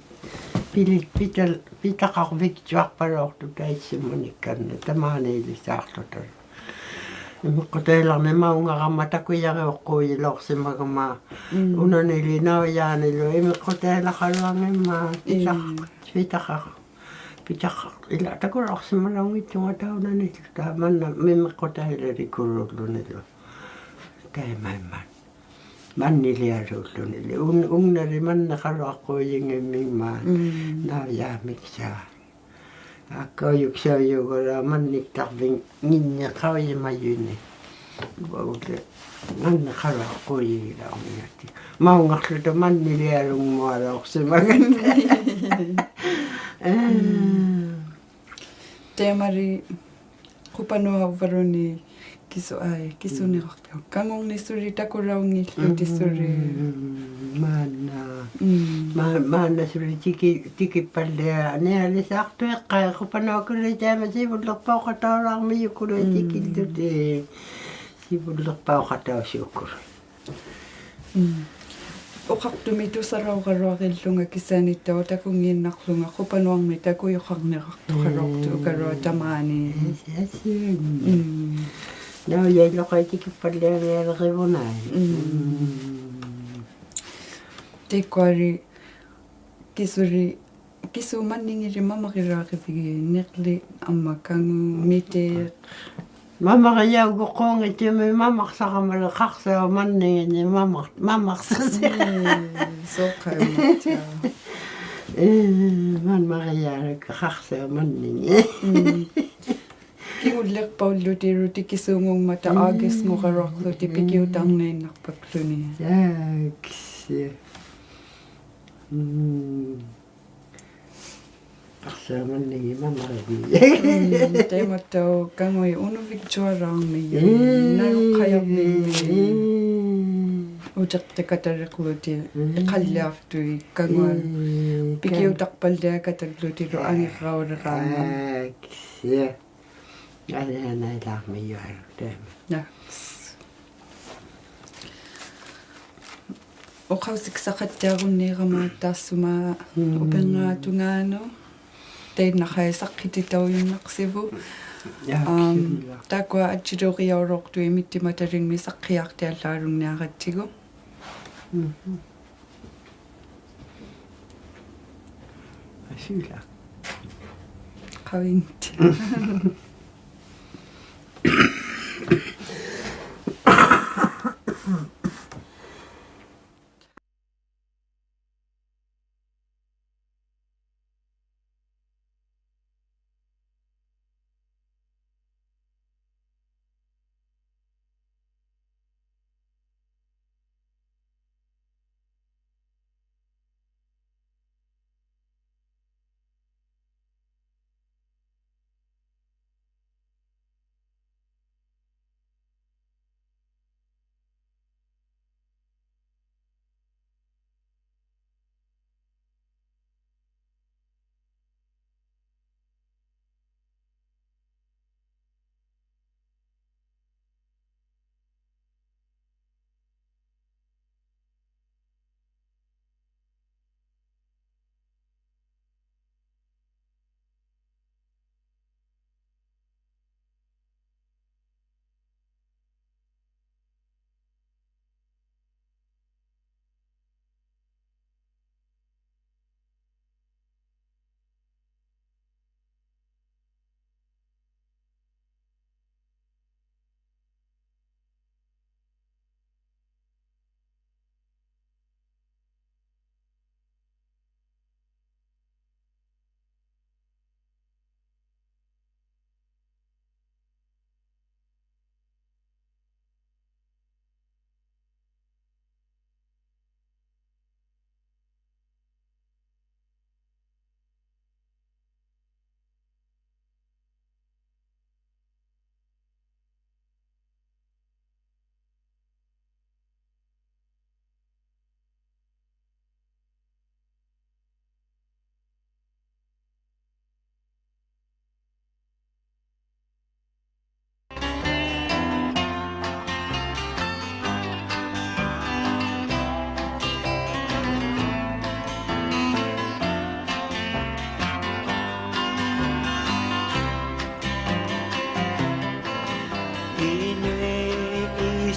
ᐱᓕ-, ᐱᑕᓪ-, ᐱᑕᖃᕐᕕᒡᔪᐊᖅᐸᓚᐅᖅᑐᑕ ᑕᐃᔅᓱᒪᓂᒃᑲᓐᓂᖅ ᑕᒫᓃᓕᓵᖅᖢᑕ. ᐃᒥᖅᑯᑕᐃᓚᕐᓂᒃ ᒪᐅᖓᕋᒪ ᑕᑯᔭᕆᐅᖅᑰᔨᓚᐅᖅᓯᒪᒐᒪ. ᒻᒻ. ᐅᓇᓂᓕ ᓇᐅᔮᓂᓗ ᐃᒥᖅᑯᑕᐃᓚᖃᓗᐊᙱᒻᒪᑦ. ᒻᒻ. ᐱᑕᖃ-, ᐱᑕᖃ-, ᐱᑕᖃ-, ᐃᓛ ᑕᑯᓚᐅᖅᓯᒪᓚᐅᙱᑦᑐᖓ ᑕᐅᓇᓂ ᑕᒪᓐᓇ ᐃᒥᖅᑯᑕᐃᓕᕆᑯᓘᓪᓗᓂᓗ. ᑕᐃᒪᐃᒻᒪᑦ. ᒪᓐᓂᓕᐊᓘᓪᓗᓂᓕ. ᐅᓐ-, ᐅᓇᓂᓕ ᒪᓐᓂᖃᓗᐊᖅᑰᔨᙱᒻᒥᖕᒪᑦ. ᒻᒻ. ᓇᐅᔮᒥᒃᓵᖅ. ᐋᒃᑲᐅᔪᒃᓴᐅᔪᒐᓗᐊᖅ ᒪᓐᓂᒃᑕᕐᕕᖏᓐᓂᒃ ᖃᐅᔨᒪᔪᓂᒃ. ᐅᕙᐅᑕ ᒪᓐᓂᖃᓗᐊᖅᑰᔨᓚᐅᙱᑦᑐᖅ. ᒪᐅᖓᖅᖢᑕ ᒪᓐᓂᓕᐊᓗᖕᒧᐊᓚᐅᖅᓯᒪᒐᑦᑕ. ᒻᒻ. ᐄ. ᑕᐃᒪᓕ ᖁᐸᓄᐊᕙᓗᓂ ᑭᓱ-, ᐊᐃ, ᑭᓱᓂᕋᖅ ᑲᖑᕐᓂᖅ ᓱᓕ ᑕᑯᓚᐅᙱᖦᖢᑎᑦ ᓱᓕ. ᒻᒻ, ᒫᓐᓇ. ᒻᒻ. ᒫ-, ᒫᓐᓇ ᓱᓕ ᑎᑭ-, ᑎᑭᑉᐸᓪᓕᐊᓂ ᐊᓕᓵᖅᑐᐃᖅᑲᐃ ᖁᐸᓄᐊᑯᓗᐃᑦ ᑕᐃᒪ ᓯᕗᓪᓕᖅᐸᐅᖃᑕᐅᓛᕐᒥᔪᑯᓗᐃᑦ ᑎᑭᓪᓗᑎᒃ. ᒻᒻ. ᓯᕗᓪᓕᖅᐸᐅᖃᑕᐅᓲᑯᓗᐃᑦ. ᒻᒻ. ᐅᖃᖅᑐᒥᒃ ᑐᓴᓚᐅᕋᓗᐊᕆᓪᓗᖓ ᑭᓯᐊᓂᑦᑕᐅᖅ ᑕᑯᙱᓐᓇᕐᓗᖓ ᖁᐸᓄᐊᕐᒥᒃ ᑕᑯᔪᖃᕐᓂᕋᖅᑐᖃᓗᐊᖅᑐᒐᓗᐊᖅ ᑕᒫᓂ. ᐄ, ᐊᓯ, ᐊᓯ. ᒻᒻ. ᓇᐅᔭᐃᓪᓗᖃᐃ ᑎᑭᑉᐸᓪᓕᐊᓂᐊᓕᕆᕗᖓᐃ. ᒻᒻ. ᒻᒻ. ᑕᐃᒃᑯᐊᓕ ᑭᓱᓕ, ᑭᓱ ᒪᓐᓂᖏᓕ ᒪᒪᕆᓛᕆᕕᒋᑦ ᓂᕐᓕ ᐊᒻᒪ ᑲᖑ ᒥᑎᖅ. ᒪᒪᕆᔭᐅᒍᖅᑰᙱᑦᑐᒥᒃ ᒪᒪᖅᓴᕋᒪᓕ ᖃᖅᓴᐅᑉ ᒪᓐᓂᖏᓐᓂ ᒪᒪᖅ-, ᒪᒪᖅᓴᓯ. ᒻᒻ, ᓲᖃᐃᒻᒪᑦᑕ. ᐄ, ᒪᒪᕆᔭᕋ ᖃᖅᓴᐅᑉ ᒪᓐᓂᖏᑦ. ᒻᒻ. ᑭᖑᓪᓕᖅᐸᐅᓪᓗᑎᓪᓗ ᑎᑭᓲᖑᒻᒪᑕ ᒻᒻ. ᐋᒐᔅᖑᒐᓗᐊᖅᖢᑎᒃ ᐱᑭᐅᑕᕐᓂᓐᓇᖅᐸᒃᖢᓂ. ᐋᒃᓯ. ᒻᒻ. ᖃᖅᓴᐅᑉ ᒪᓐᓂᖏᑦ ᒪᒪᕆᕕᑦ. ᒻᒻ, ᑕᐃᒪᑦᑕᐅᖅ ᑲᖑᐃᑦ ᐅᓄᕕᒡᔪᐊᓛᕐᒥᔪᑦ, ᒻᒻ. ᓇᓗᖃᔭᕐᕕᒻᒥ. ᒻᒻ. ᐅᑎᖅᑎᖃᑕᓕᖅᖢᑎᒃ, ᒻᒻ. ᖃᓪᓕᐊᖅᑐᐃᑦ ᑲᖑᐊᑦ. ᒻᒻ. ᐱᑭᐅᑕᖅᐸᓪᓕᐊᑲᑕᓪᓗᑎᓪᓗ ᐊᖏᕐᕋᐅᓕᕌᖓᑦ. ᐋᒃᓯ. ᐊᓕᐊᓇᐃᓛᕐᒥᔪᐊᓗᒃ ᑕᐃᒪ. ᓇ. ᐅᖃᐅᓯᒃᓴᖃᑦᑎᐊᕈᓐᓃᕋᒪ ᑖᔅᓱᒪ ᒻᒻ. ᐅᐱᕐᖔᖅᑐᖓᓄᑦ. ᑕᐃᓐᓇᖃᐃ ᓴᖅᑭᑎᑕᐅᔪᓐᓇᖅᓯᕗᑦ. ᔮ, ᐊᒻ, ᖁᕕᐊᓇᖅ. ᑖᒃᑯᐊ ᐊᔾᔨᓕᐅᕆᔭᐅᓚᐅᖅᑐᐃᑦ ᒥᑦᑎᒪᑕᓕᖕᒥᒃ ᓴᖅᑭᔮᖅᑎᐊᓪᓛᓗᖕᓂᐊᕋᑦᑎᒍ. ᒻᒻ. ᐊᓯᓚ. ᖃᐅᔨᙱᑦᑎ.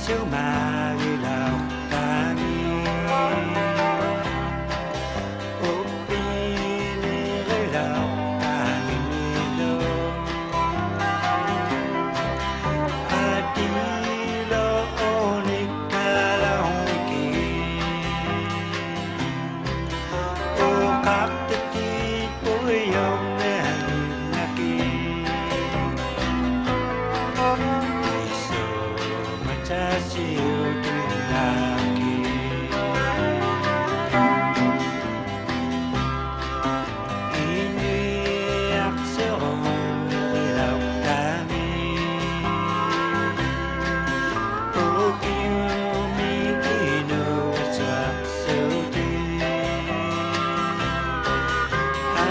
ᐃᓱᒪᒋᓚᐅᖅᑕᒥᒃ, ᐅᐱᓂᕆᓚᐅᖅᑕᒥᓗ, ᐊᑎᓗ ᐅᓂᒃᑲᓚᐅᕐᒥᑭᑦ, ᐅᖃᖅᑎᑎᑦ ᐳᐃᔪᕐᓂᐊᖏᓐᓇᑭᑦ, ᐃᓱᒪᑕᓯᐅᑎᓐᓇᑭᑦ. ᐃᓄᐃᔭᖅᓯᐅᓂᕆᓚᐅᖅᑕᒥᒃ, ᐅᑭᐅᒥᑭᓄᐊᓱᐊᖅ ᓱᑎ,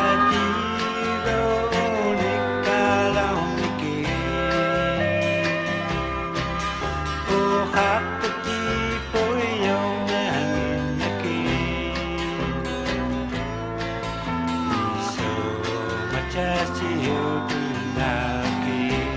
ᐊᑎᓗ ᐅᓂᒃᑲᓚᐅᕐᒥᑭᑦ, ᐅᖃᖅᑎᑎᑦ ᐳᐃᔪᕐᓂᐊᖏᓐᓇᑭᑦ, ᐃᓱᒪᑕᓯᐅᑎᓐᓇᑭᑦ.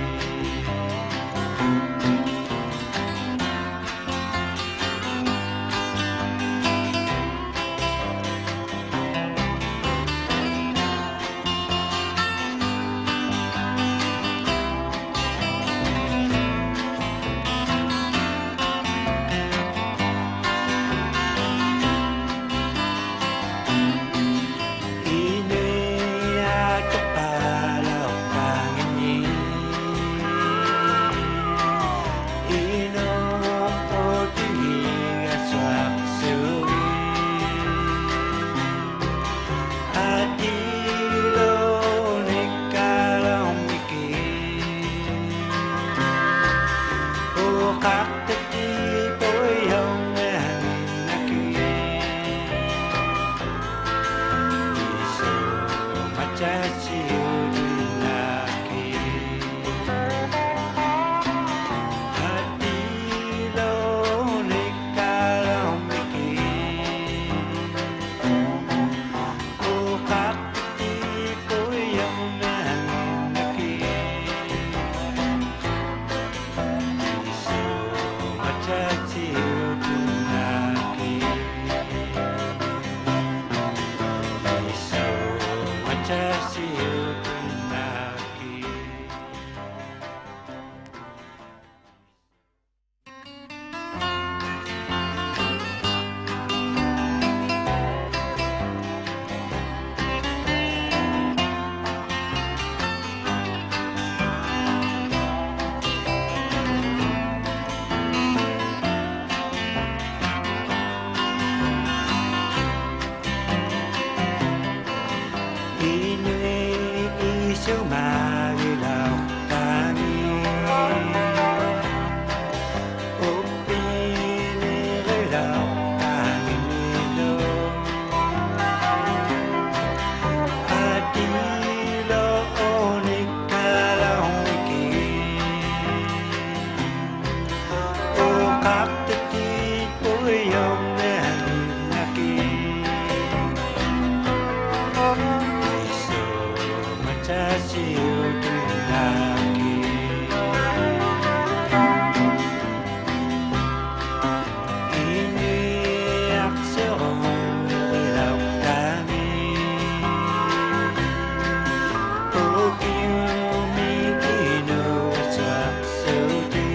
ᐃᓄᐃᔭᖅᑕᐸᓚᐅᖅᑕᖏᓐᓂ, ᐃᓄᖅᐳᑎᓂᕋᓱᐊᖅ ᓱᕕᑦ, ᐊᑎᓗ ᐅᓂᒃᑲᓚᐅᕐᒥᑭᑦ, ᐅᖃᖅᑎᑎᑦ ᐳᐃᔪᕐᓂᐊᖏᓐᓇᑭᑦ, ᐃᓱᒪᑕᓯᐅᑎᓐᓇᑭᑦ, ᐊᑎᓗ ᐅᓂᒃᑲᓚᐅᕐᒥᑭᑦ, ᐅᖃᖅᑎᑎᑦ ᐳᐃᔪᕐᓂᐊᖏᓐᓇᑭᑦ, ᐃᓱᒪᑕᓯᐅᑎᓐᓇᑭᑦ, ᐃᓱᒪᑕᓯᐅᑎᓐᓇᑭᑦ. ᐃᓄᐃᑦ ᐃᓱᒪᒋᓚᐅᖅᑕᒥᒃ, ᐅᐱᓂᕆᓚᐅᖅᑕᖏᓐᓂᓗ, ᐊᑎᓗ ᐅᓂᒃᑲᓚᐅᕐᒥᑭᑦ, ᐅᖃᖅᑎᑎᑦ ᐳᐃᔪᕐᓂᐊᖏᓐᓇᑭᑦ, ᐃᓱᒪᑕᓯᐅᑎᓐᓇᑭᑦ. ᐃᓄᐃᔭᖅᓯᐅᓂᕆᓚᐅᖅᑕᒥᒃ, ᐅᑭᐅᒥᑭᓄᐊᓱᐊᖅ ᓱᑎ,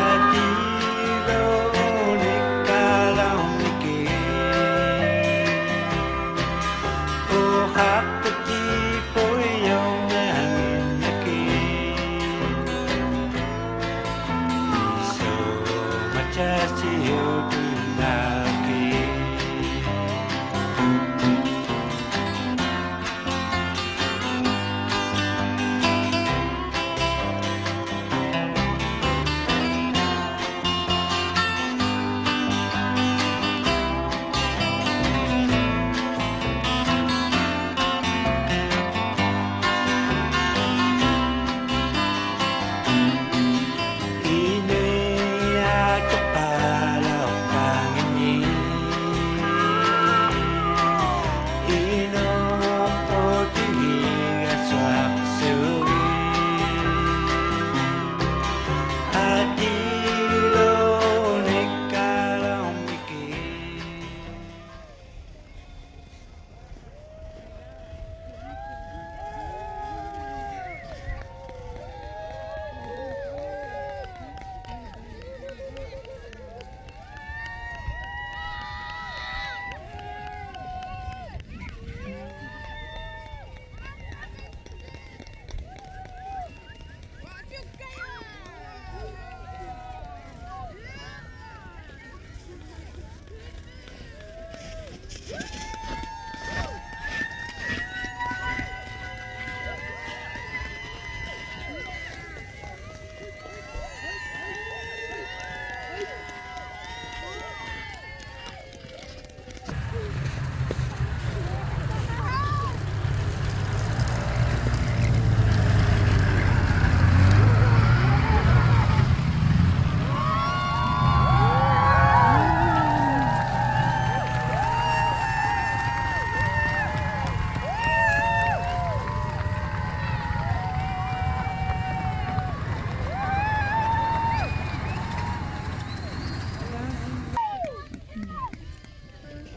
ᐊᑎᓗ ᐅᓂᒃᑲᓚᐅᕐᒥᑭᑦ, ᐅᖃᖅᑎᑎᑦ ᐳᐃᔪᕐᓂᐊᖏᓐᓇᑭᑦ, ᐃᓱᒪᑕᓯᐅᑎᓐᓇᑭᑦ. ᐃᓄᐃᑦ ᐊᑐᐸᓚᐅᖅᑕ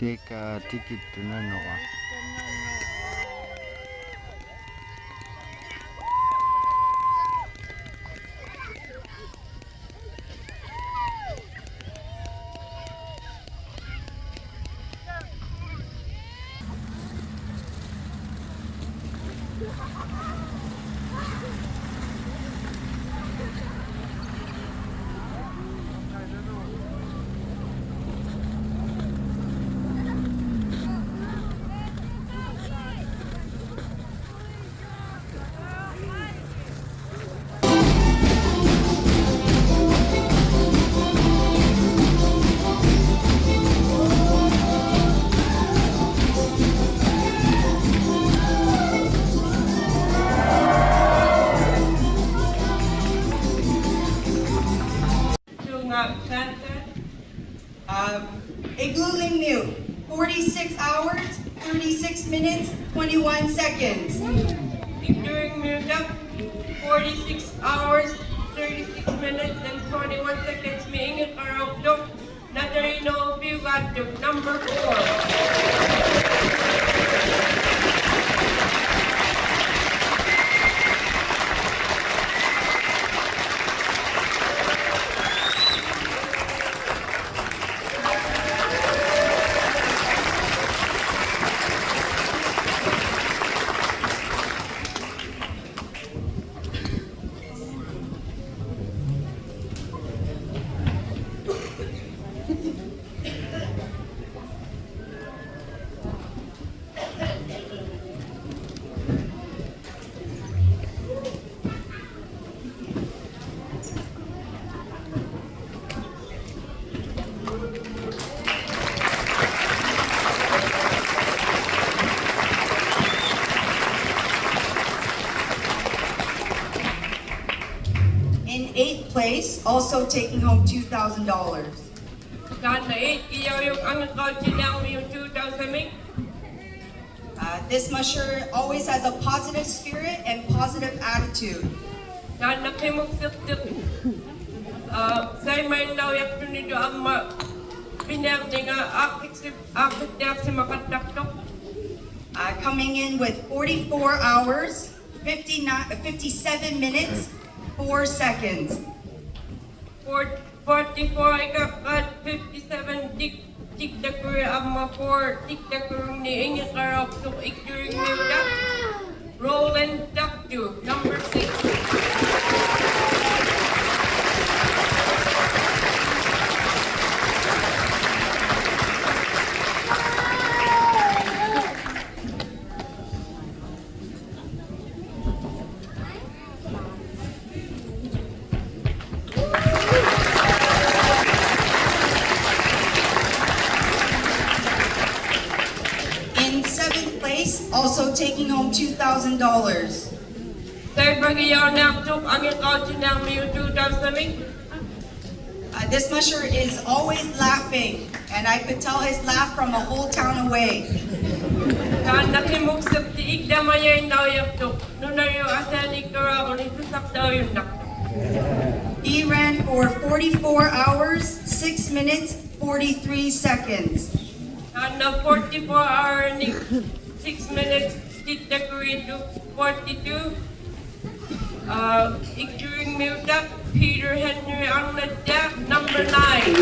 ᑕᐃᒃᑲ ᑎᑭᑦᑐᓐᓄᑦ ᓇᓄᕌ. ᓱᖓ ᓵᓐᑕ. Um, Igloo Lyngmiut, forty-six hours, thirty-six minutes, twenty-one seconds. Igloo Lyngmiut, forty-six hours, thirty-six minutes, and twenty-one seconds. ᒥ ᐃᖏᕐᕋᓗᒃᑐᖅ, Natalino Piugatuk, number four. In eighth place, also taking home two thousand dollars. ᑖᓐᓇ ᐃᒃᑲᐃᔭᐅᔪᖅ ᐊᖏᕐᕋᐅᑦᓯᓂᐊᕐᒥᐅᑦ two thousand-ᒥᒃ. Uh, this musher always has a positive spirit and positive attitude. ᑖᓐᓇ ᕿᒧᒃᓯᖅᑎᒃ, ᐋ, ᓴᐃᒪᐃᓐᓇᐅᔭᖅᑐᓂᒃ ᐊᒻᒪ ᐱᓂᐊᕐᓂᖓ ᐋᖅᑭᒃᓯ-, ᐋᖅᑭᒃᓯᒪᖃᑦᑕᖅᑐᖅ. Uh, coming in with forty-four hours, fifty-nine, uh, fifty-seven minutes, four seconds. Four, forty-four ᐃᑲᖅᑲᑦ, fifty-seven ᑎᒃ, ᑎᒃᑕᑯᓗᒃ ᐊᒻᒪ four ᑎᒃᑕᑯᓗᒃ ᓂ ᐃᖏᕐᕋᓗᒃᑐᖅ ᐃᒃᑐᕆᖕᓂᐅᑕᖅ, Roland Taktu, number six. In seventh place, also taking home two thousand dollars. ᓴᐃᒪᖕᓂᐊᕐᓂᐊᖅᑐᖅ ᐊᖏᕐᕋᐅᑦᓯᓂᐊᕐᒥᐅᑦ two thousand-ᒥᒃ. Uh, this musher is always laughing, and I could tell his laugh from a whole town away. ᑖᓐᓇ ᕿᒧᒃᓯᖅᑎᒃ ᐃᒃᑕᒪᔭᐃᓐᓇᐅᔭᖅᑐᖅ, ᓄᓇᕐᔪᒃ ᐊᓯᐊᓂᒃᑲᓗᐊᕈᓂ ᑐᓴᖅᑕᐅᔪᓐᓇᖅᑐᖅ. He ran for forty-four hours, six minutes, forty-three seconds. ᑖᓐᓇ forty-four hour-ᓂᒃ six minutes, ᑎᒃᑕᑯᓗᒃ forty-two. ᐋ, ᐃᒃᑐᕆᖕᓂᐅᑕᖅ Peter Henry Arnetta, number nine.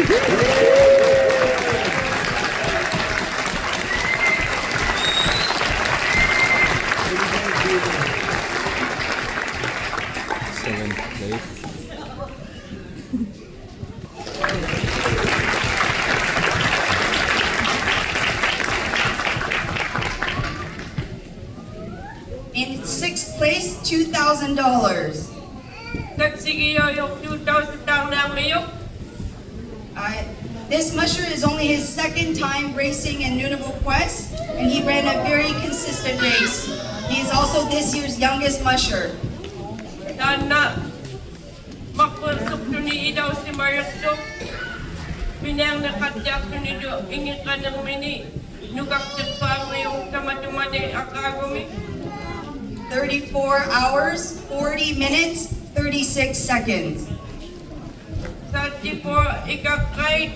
Seventh place. In sixth place, two thousand dollars. ᓴᒃᓯᒋᔭᐅᔪᖅ two thousand-ᑖᕐᓂᐊᕐᒥᔪᖅ. Uh, this musher is only his second time racing in Nunavut Quest, and he ran a very consistent race. He is also this year's youngest musher. ᑖᓐᓇ ᒪᕐᕈᓕᖅᓱᒃᑐᓂᒃ ᐃᓚᐅᓯᒪᔪᖅᑐᖅ, ᐱᓂᐊᕐᓂᖃᑦᑎᐊᖅᑐᓂᒃ ᐃᖏᕐᕋᓂᕐᒥᓂᒃ ᓄᑲᖅᑎᖅᐹᕐᒥᐅᒃ ᑕᒪᑐᒪᓂ ᐊᕐᕌᒍᒥ. Thirty-four hours, forty minutes, thirty-six seconds. Thirty-four ᐃᑲᖅᑲᐃᑦ,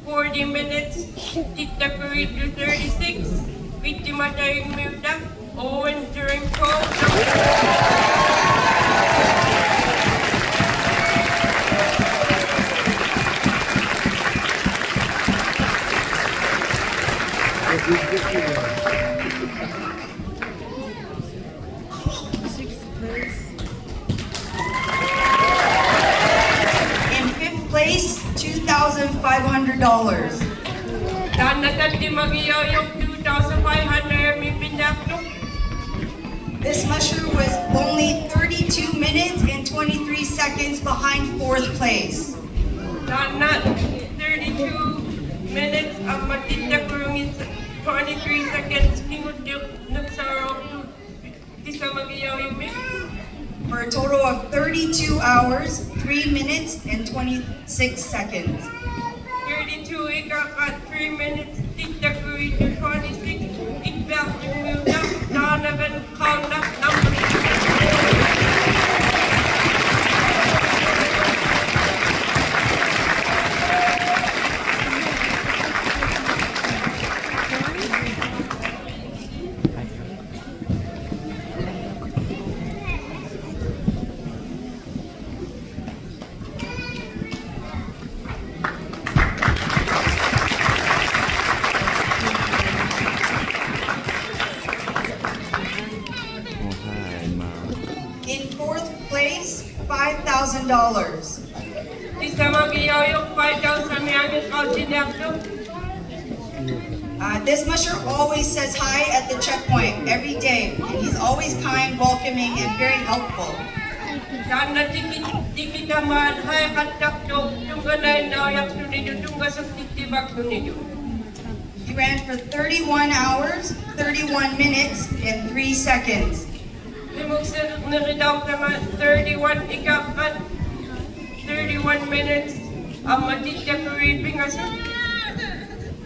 forty minutes, ᑎᑦᑕᑯᕆᑦᑐᑦ thirty-six, ᒥᑦᑎᒪᑕᕆᖕᒥᐅᑕᖅ, Owen During Paul. Sixth place. In fifth place, two thousand five hundred dollars. ᑖᓐᓇ ᑕᓕᒪᒋᔭᐅᔪᖅ two thousand five hundred-ᒥ ᐱᓐᓇᖅᑐᖅ. This musher was only thirty-two minutes and twenty-three seconds behind fourth place. ᑖᓐᓇ thirty-two minutes ᐊᒻᒪ ᑎᑦᑕᑯᕐᖏᑦ twenty-three seconds ᑭᖑᓐᓂᖅ ᓄᖅᓴᐅᓚᐅᖅᑐᑦ ᑎᑦᑕᒪᒋᔭᐅᔪᒥ. For a total of thirty-two hours, three minutes, and twenty-six seconds. Thirty-two ᐃᑲᕐᕋᑦ three minutes, ᑎᑦᑕᑯᕆᑦᑐᑦ twenty-six, ᐃᒃᐱᐊᖅᑐᒥᐅᑕᖅ, Donovan Kaunda, number six. In fourth place, five thousand dollars. ᑎᑦᑕᒪᒋᔭᐅᔪᖅ five thousand-ᒥ ᐊᖏᕐᕋᐅᑎᓂᐊᖅᑐᖅ. Uh, this musher always says hi at the checkpoint every day, and he's always kind, welcoming, and very helpful. ᑖᓐᓇ ᑎᑭ-, ᑎᑭᑕᒫᑦ hi-ᖃᑦᑕᖅᑐᖅ, ᑐᙵᓇᐃᓐᓇᐅᔭᖅᑐᓂᒃ, ᑐᙵᓱᖅᑎᑦᑎᕙᒃᑐᓂᒃ. He ran for thirty-one hours, thirty-one minutes, and three seconds. ᕿᒧᒃᓯᓐᓂᕆᑕᐅᖅᑕᒪ thirty-one ᐃᑲᕐᕋᑦ, thirty-one minutes, ᐊᒻᒪ ᑎᑦᑕᑯᕆᑦ ᐱᖓᓱᑦ.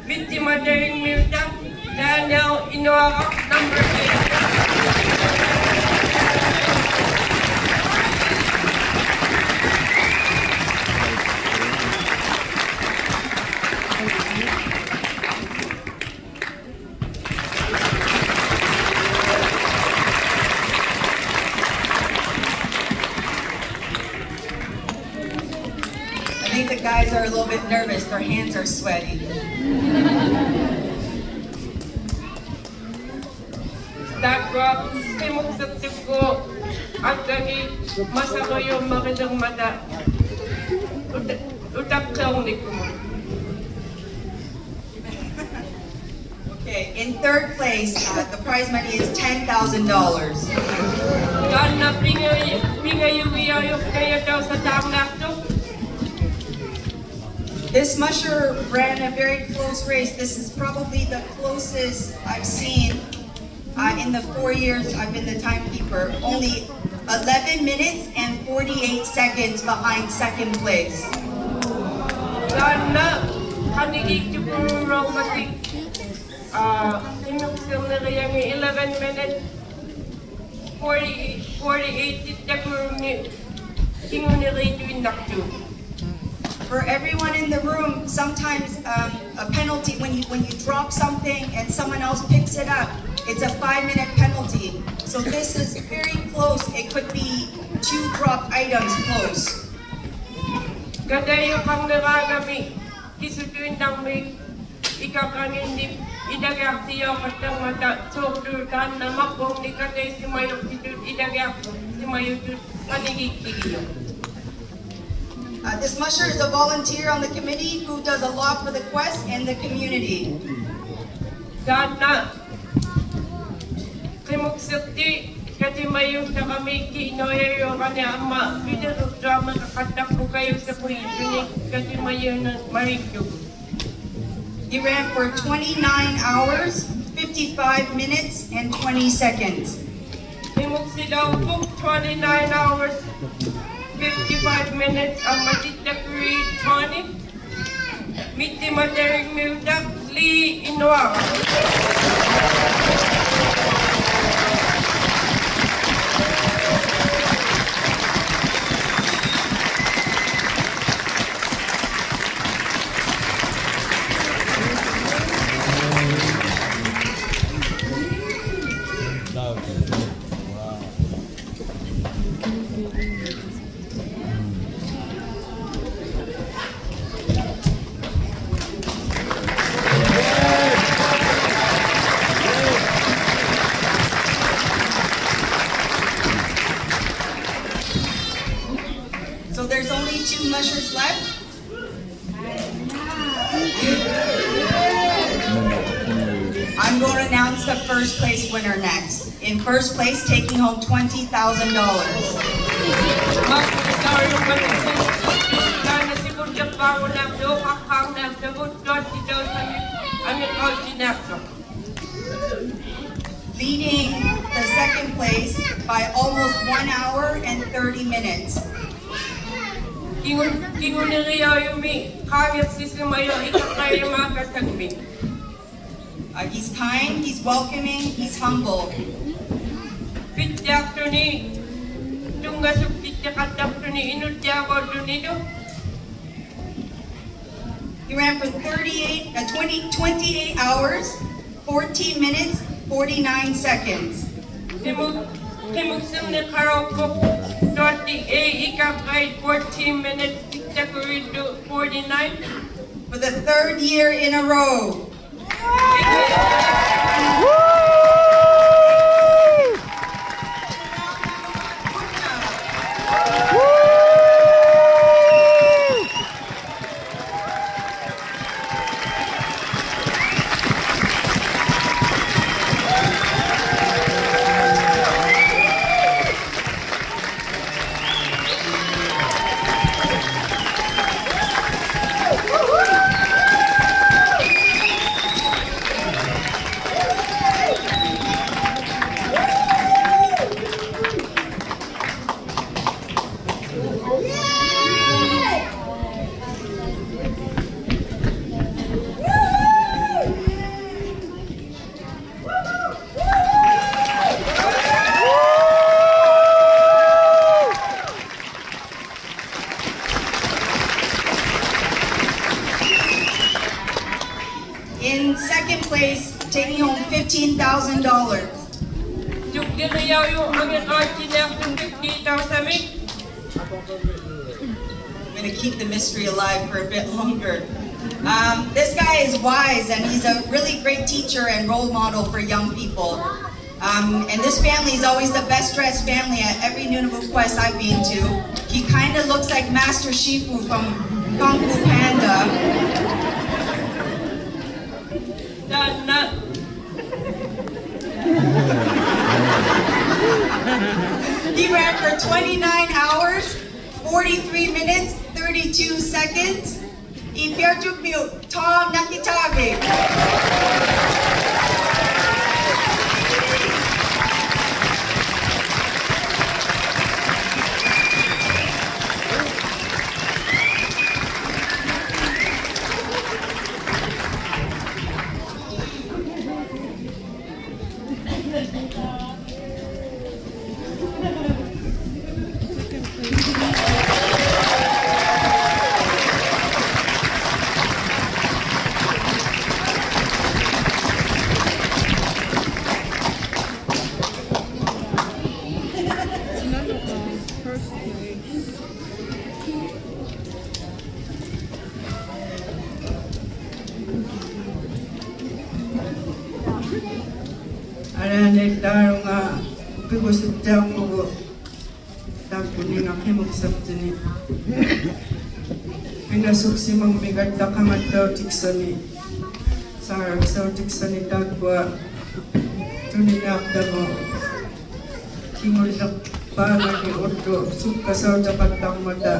ᒥᑦᑎᒪᑕᕆᖕᒥᐅᑕᖅ, Daniel Inuara, number eight. I think the guys are a little bit nervous. Their hands are sweaty. ᑖᒃᑯᐊ ᕿᒧᒃᓯᖅᑎᒃᑯᑦ ᐊᒡᒐᒋᑦ ᒪᓴᕈᔪᒻᒪᕆᓕᕐᒪᑕ ᐅᑕ-, ᐅᑕᖅᑭᐅᕐᓂᑯᒍᑦ. Okay, in third place, uh, the prize money is ten thousand dollars. ᑖᓐᓇ ᐱᖓ-, ᐱᖓᔪᒋᔭᐅᔪᖅ ᖃᔭᑕᐅᓴᑖᕐᓇᖅᑐᖅ. This musher ran a very close race. This is probably the closest I've seen, uh, in the four years I've been the timekeeper. Only eleven minutes and forty-eight seconds behind second place. ᑖᓐᓇ ᖃᓂᒌᒃᑐᑯᓗᒃ ᕈᒪᑎᒃ, ᐋ, ᕿᒧᒃᓯᕐᓂᕆᔭᖏᑦ eleven minutes, forty, forty-eight ᑎᑦᑕᑯᓗᖕᓂᒃ ᑭᖑᓂᕆᑐᐃᓐᓇᖅᑐᖅ. For everyone in the room, sometimes, um, a penalty when you, when you drop something and someone else picks it up, it's a five-minute penalty. So this is very close. It could be two dropped items close. ᑲᑕᔪᖃᕐᓂᕌᖓᒥᒃ ᑭᓱᑐᐃᓐᓇᕐᒥᒃ ᐃᑲᕐᕋᖏᓐᓂᒃ ᐃᓚᒋᐊᖅᑎᔭᐅᖃᑦᑕᕐᒪᑕ ᓲᕐᓗ ᑖᓐᓇ ᒪᕐᕉᖕᓂᒃ ᑲᑕᐃᓯᒪᔪᖅᑎᑐᑦ ᐃᓚᒋᐊᖅᓯᒪᔪᑐᑦ ᖃᓂᒌᒃᑎᒋᔪᖅ. Uh, this musher is a volunteer on the committee who does a lot for the quest and the community. ᑖᓐᓇ ᕿᒧᒃᓯᖅᑎ ᑲᑎᒪᔨᐅᖅᑕᕋᒥ ᑮᓇᐅᔭᔪᕐᖓᓂ ᐊᒻᒪ ᐱᑎᕈᖅᑐᐊᕐᒥᖃᑦᑕᖅᐳᖅ ᑲᔪᓯᖁᔨᓱᓂ ᑲᑎᒪᔨᐅᓐᓇᕐᒪᕆᒃᑐᒍᑦ. He ran for twenty-nine hours, fifty-five minutes, and twenty seconds. ᕿᒧᒃᓯᓚᐅᖅᐳᖅ twenty-nine hours, fifty-five minutes, ᐊᒻᒪ ᑎᑦᑕᑯᕆᑦ twenty. ᒥᑦᑎᒪᑕᕆᖕᒥᐅᑕᖅ Lee Inuara. So there's only two mushers left. I'm going to announce the first place winner next. In first place, taking home twenty thousand dollars. Leading the second place by almost one hour and thirty minutes. ᑭᖑ-, ᑭᖑᓂᕆᔭᐅᔪᒥ ᖄᕕᐊᖅᓯᓯᒪᔪᖅ ᐃᑲᖅᑲᐃᒻᒪᖃᑦᑕᖕᒥ. Uh, he's kind, he's welcoming, he's humble. ᐱᑦᑎᐊᖅᑐᓂ, ᑐᙵᓱᒃᑎᑦᑎᖃᑦᑕᖅᑐᓂ, ᐃᓄᑦᑎᐊᕙᐅᖅᑐᓂᓗ. He ran for thirty-eight, uh, twenty, twenty-eight hours, fourteen minutes, forty-nine seconds. ᕿᒧᒃ-, ᕿᒧᒃᓯᕐᓂᖃᕋᐅᒃᐳᖅ, twenty-eight ᐃᑲᖅᑲᐃᑦ, fourteen minutes, ᑎᑦᑎᐊᖁᕕᓪᓗ forty-nine. For the third year in a row. In second place, taking home fifteen thousand dollars. ᑐᒃᑭᕆᔭᐅᔪᖅ ᐊᖏᕐᕋᖅᑎᓐᓂᐊᖅᑐᖅ fifty thousand-ᒥᒃ. I'm gonna keep the mystery alive for a bit longer. Um, this guy is wise, and he's a really great teacher and role model for young people. Um, and this family is always the best dressed family at every Nunavut Quest I've been to. He kinda looks like Master Shifu from Kung Fu Panda. ᑕᓐᓇ. He ran for twenty-nine hours, forty-three minutes, thirty-two seconds. ᐃ ᐱᐊᔪᖅ ᒥᐅ Tom Nakitavik. ᐊᓛᓂ ᑖᓗᖓ ᐱᒍᓱᑦᑎᐊᕐᒪᒍ ᑖᒃᑯᓂᖓ ᕿᒧᒃᓴᖅᑎᓂ. ᐱᓇᓱᒃᓯᒪᒻᒥᒐᑦᑕ ᖃᖓᑦᑕᐅᑎᒃᓴᓂ, ᓵᓚᒃᓴᐅᑎᒃᓴᓂ ᑖᒃᑯᐊ ᑐᓂᓐᓂᐊᖅᑕᕗᑦ. ᑭᖑᓪᓕᖅᐹᖓᓂ ᐅᓪᓗ ᓱᒃᑲᓴᐅᑎᖃᑦᑕᕐᒪᑕ.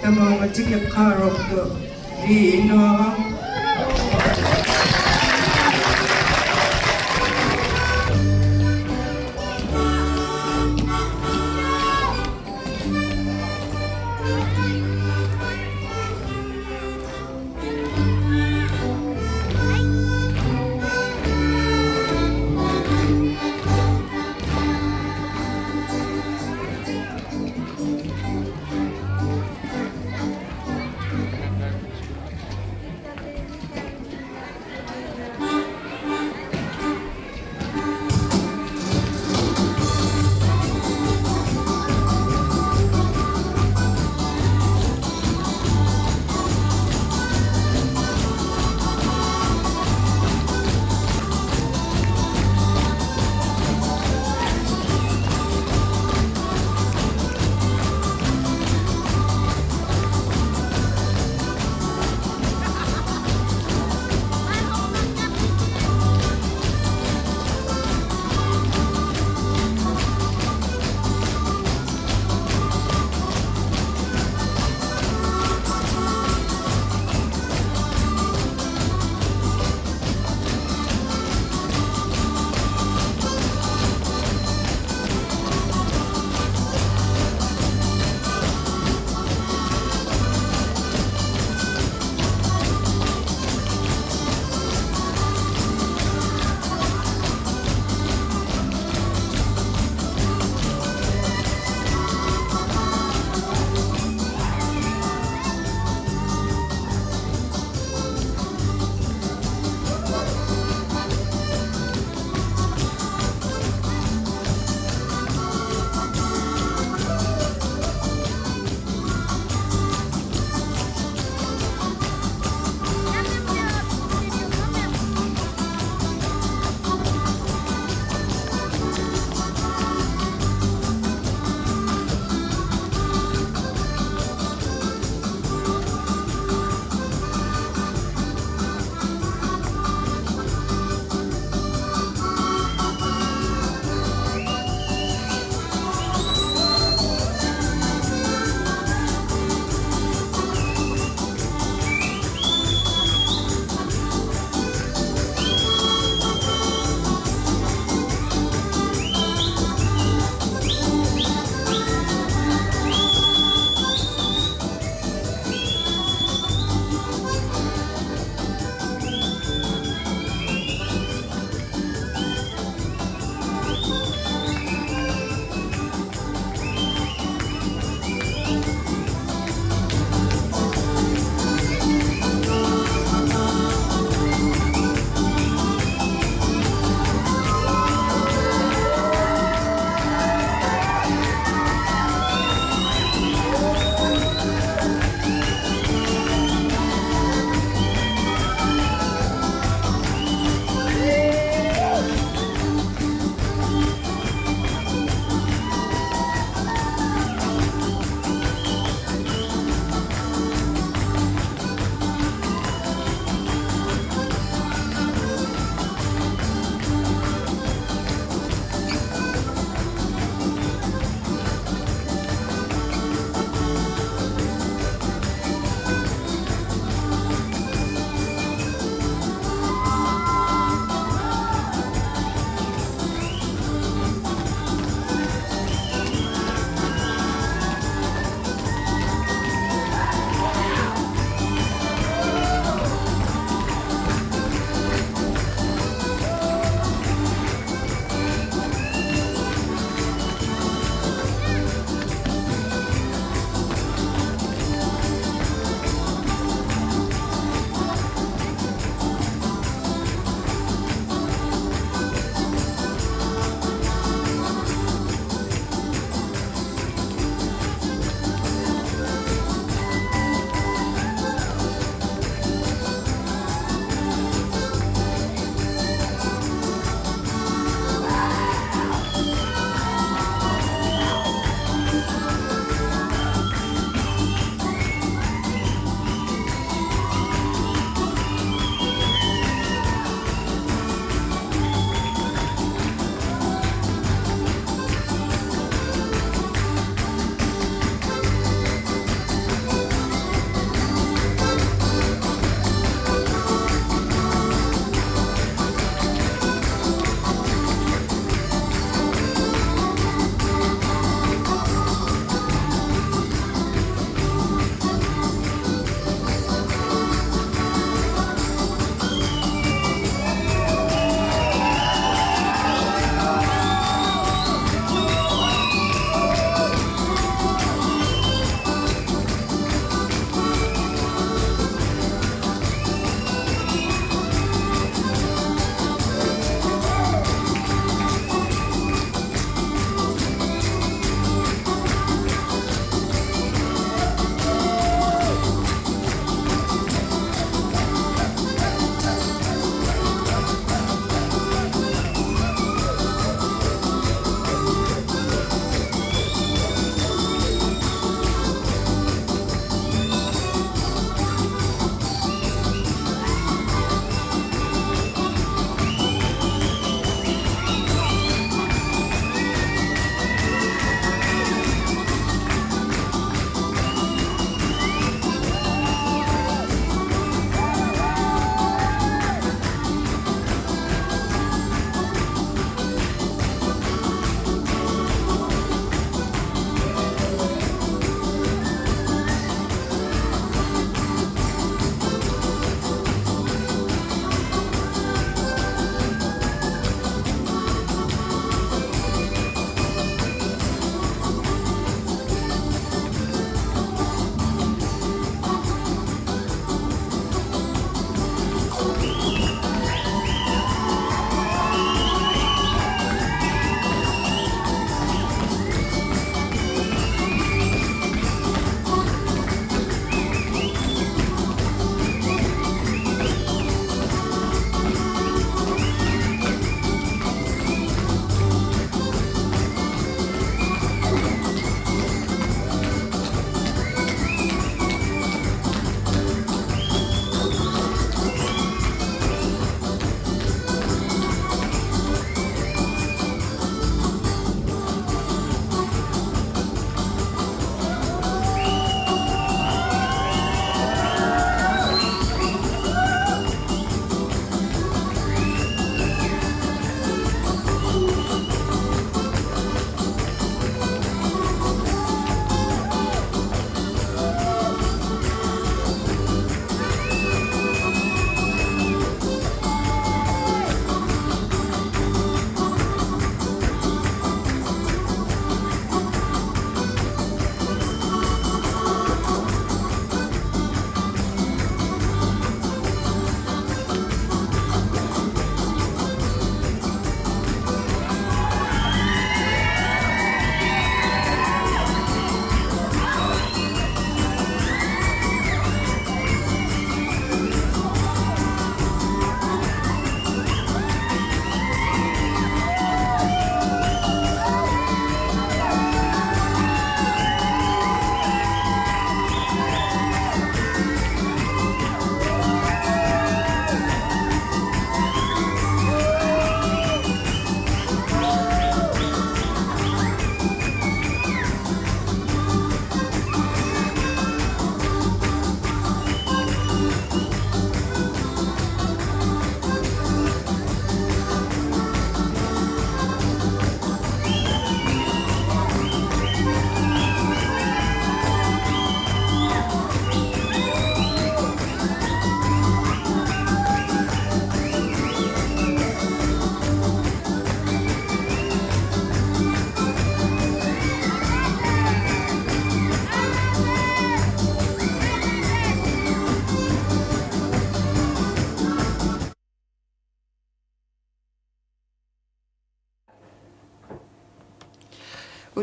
ᑕᒪᐅᖓ ᑎᑭᖅᑳᕈᖅᑐᖅ ᓕ ᐃᓄᐊᕋᖅ.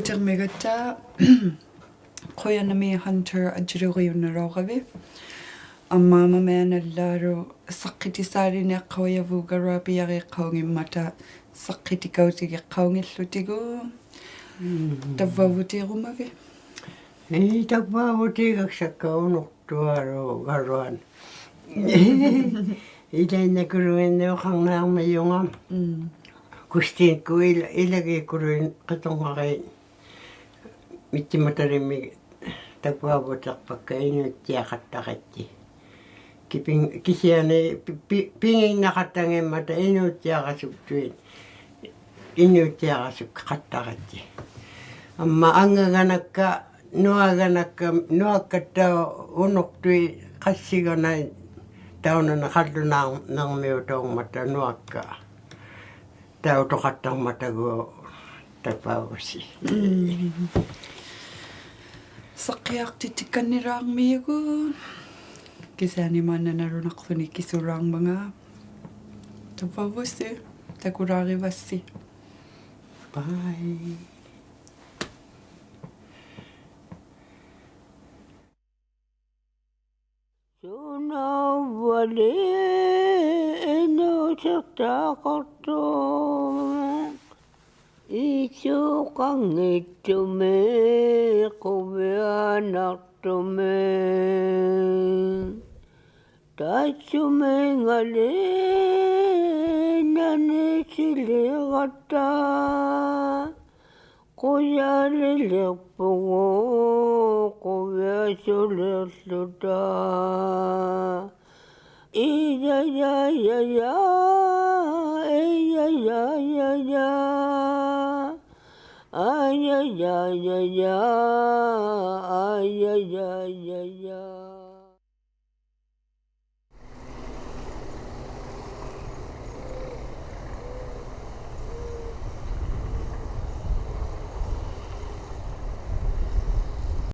ᑎᕐᒥᒐᑦᑕ ᖁᔭᓐᓇᒦᒃ Hunter ᐊᔾᔨᓕᐅᕆᔪᓐᓇᓚᐅᕋᕕᑦ. ᐊᒻᒪ ᒪᒥᐊᓇᓪᓚᓗ ᓴᖅᑭᑎᓵᓕᓐᓂᖅᑲᐅᔭᕗᑦ ᒐᕈᐊ ᐱᔭᕇᖅᑲᐅᙱᒻᒪᑕ ᓴᖅᑭᑎᑲᐅᑎᒋᖅᑲᐅᙱᓪᓗᑎᒍ. ᒻᒻ. ᑕᕝᕙᐅᕗᑏᕈᒪᕕᑦ? ᐄ, ᑕᕝᕙᐅᕗᑏᒐᒃᓴᒃᑲ ᐅᓄᖅᑐᐊᓗᒃ ᒐᕈᐊᑦ. ᐃᓚᐃᓐᓇᑯᓗᖏᓐᓂᐅᖃᕐᓂᐊᕐᒥᔪᖓ. ᒻᒻ. ᑯᔅᑎᒃᑯᑦ ᐃᓚ-, ᐃᓚᒌᑯᓗᐃᑦ ᕿᑐᕐᖓᕇᑦ ᒥᑦᑎᒪᑕᓕᒻᒥᒃ ᑕᕝᕙᐅᕗᑎᖅᐸᒃᑲ ᐃᓄᑦᑎᐊᖃᑦᑕᕆᑦᓯ. ᑭᐱᖕ-, ᑭᓯᐊᓂ ᐱ-, ᐱ-, ᐱᖏᓐᓇᖃᑦᑕᙱᒻᒪᑕ ᐃᓅᑦᑎᐊᕋᓱᒃᑐᐃᑦ, ᐃᓅᑦᑎᐊᕋᓱᒃᑲᖃᑦᑕᕆᑦᓯ. ᐊᒻᒪ ᐊᖓᒐᓐᓇᒃᑲ, ᓄᐊᒐᓐᓇᒃᑲ, ᓄᐊᒃᑲᑦᑕᐅᖅ ᐅᓄᖅᑐᐃᑦ ᖃᔅᓯᒐᓇᐃᑦ ᑕᐅᓇᓂ ᖃᓪᓗᓈᕐᓂᕐᒥᐅᑕᐅᖕᒪᑕ ᓄᐊᒃᑲ. ᑕᐅᑐᖃᑦᑕᕐᒪᑕᒎᖅ ᑕᕝᕙᐅᕗᓯ. ᒻᒻ. ᓴᖅᑭᔮᖅᑎᑦᑎᒃᑲᓐᓂᓛᕐᒥᔪᒍᑦ. ᑭᓯᐊᓂ ᒫᓐᓇ ᓇᓗᓇᖅᖢᓂ ᑭᓱᓛᕐᒪᖔᑦ. ᑕᕝᕙᐅᕗᓯ. ᑕᑯᓛᕆᕙᔅᓯ. Bye. ᓱᓇᐅᕝᕙᓕ ᐃᓅᓯᖅᑕᖃᖅᑐᖅ, ᐃᓱᖃᙱᑦᑐᒥᒃ ᖁᕕᐊᓇᖅᑐᒥᒃ. ᑕᓱᒥᖓᓕ ᓇᓂᓯᓕᕋᑦᑕ, ᖁᔭᓕᓕᖅᐳᒍᑦ ᖁᕕᐊᓱᓕᖅᖢᑕ. ᐃᔭᔮᔭᔮ, ᐃᔭᔮᔭᔮ, ᐊᔭᔮᔭᔮ, ᐊᔭᔮᔭᔮ.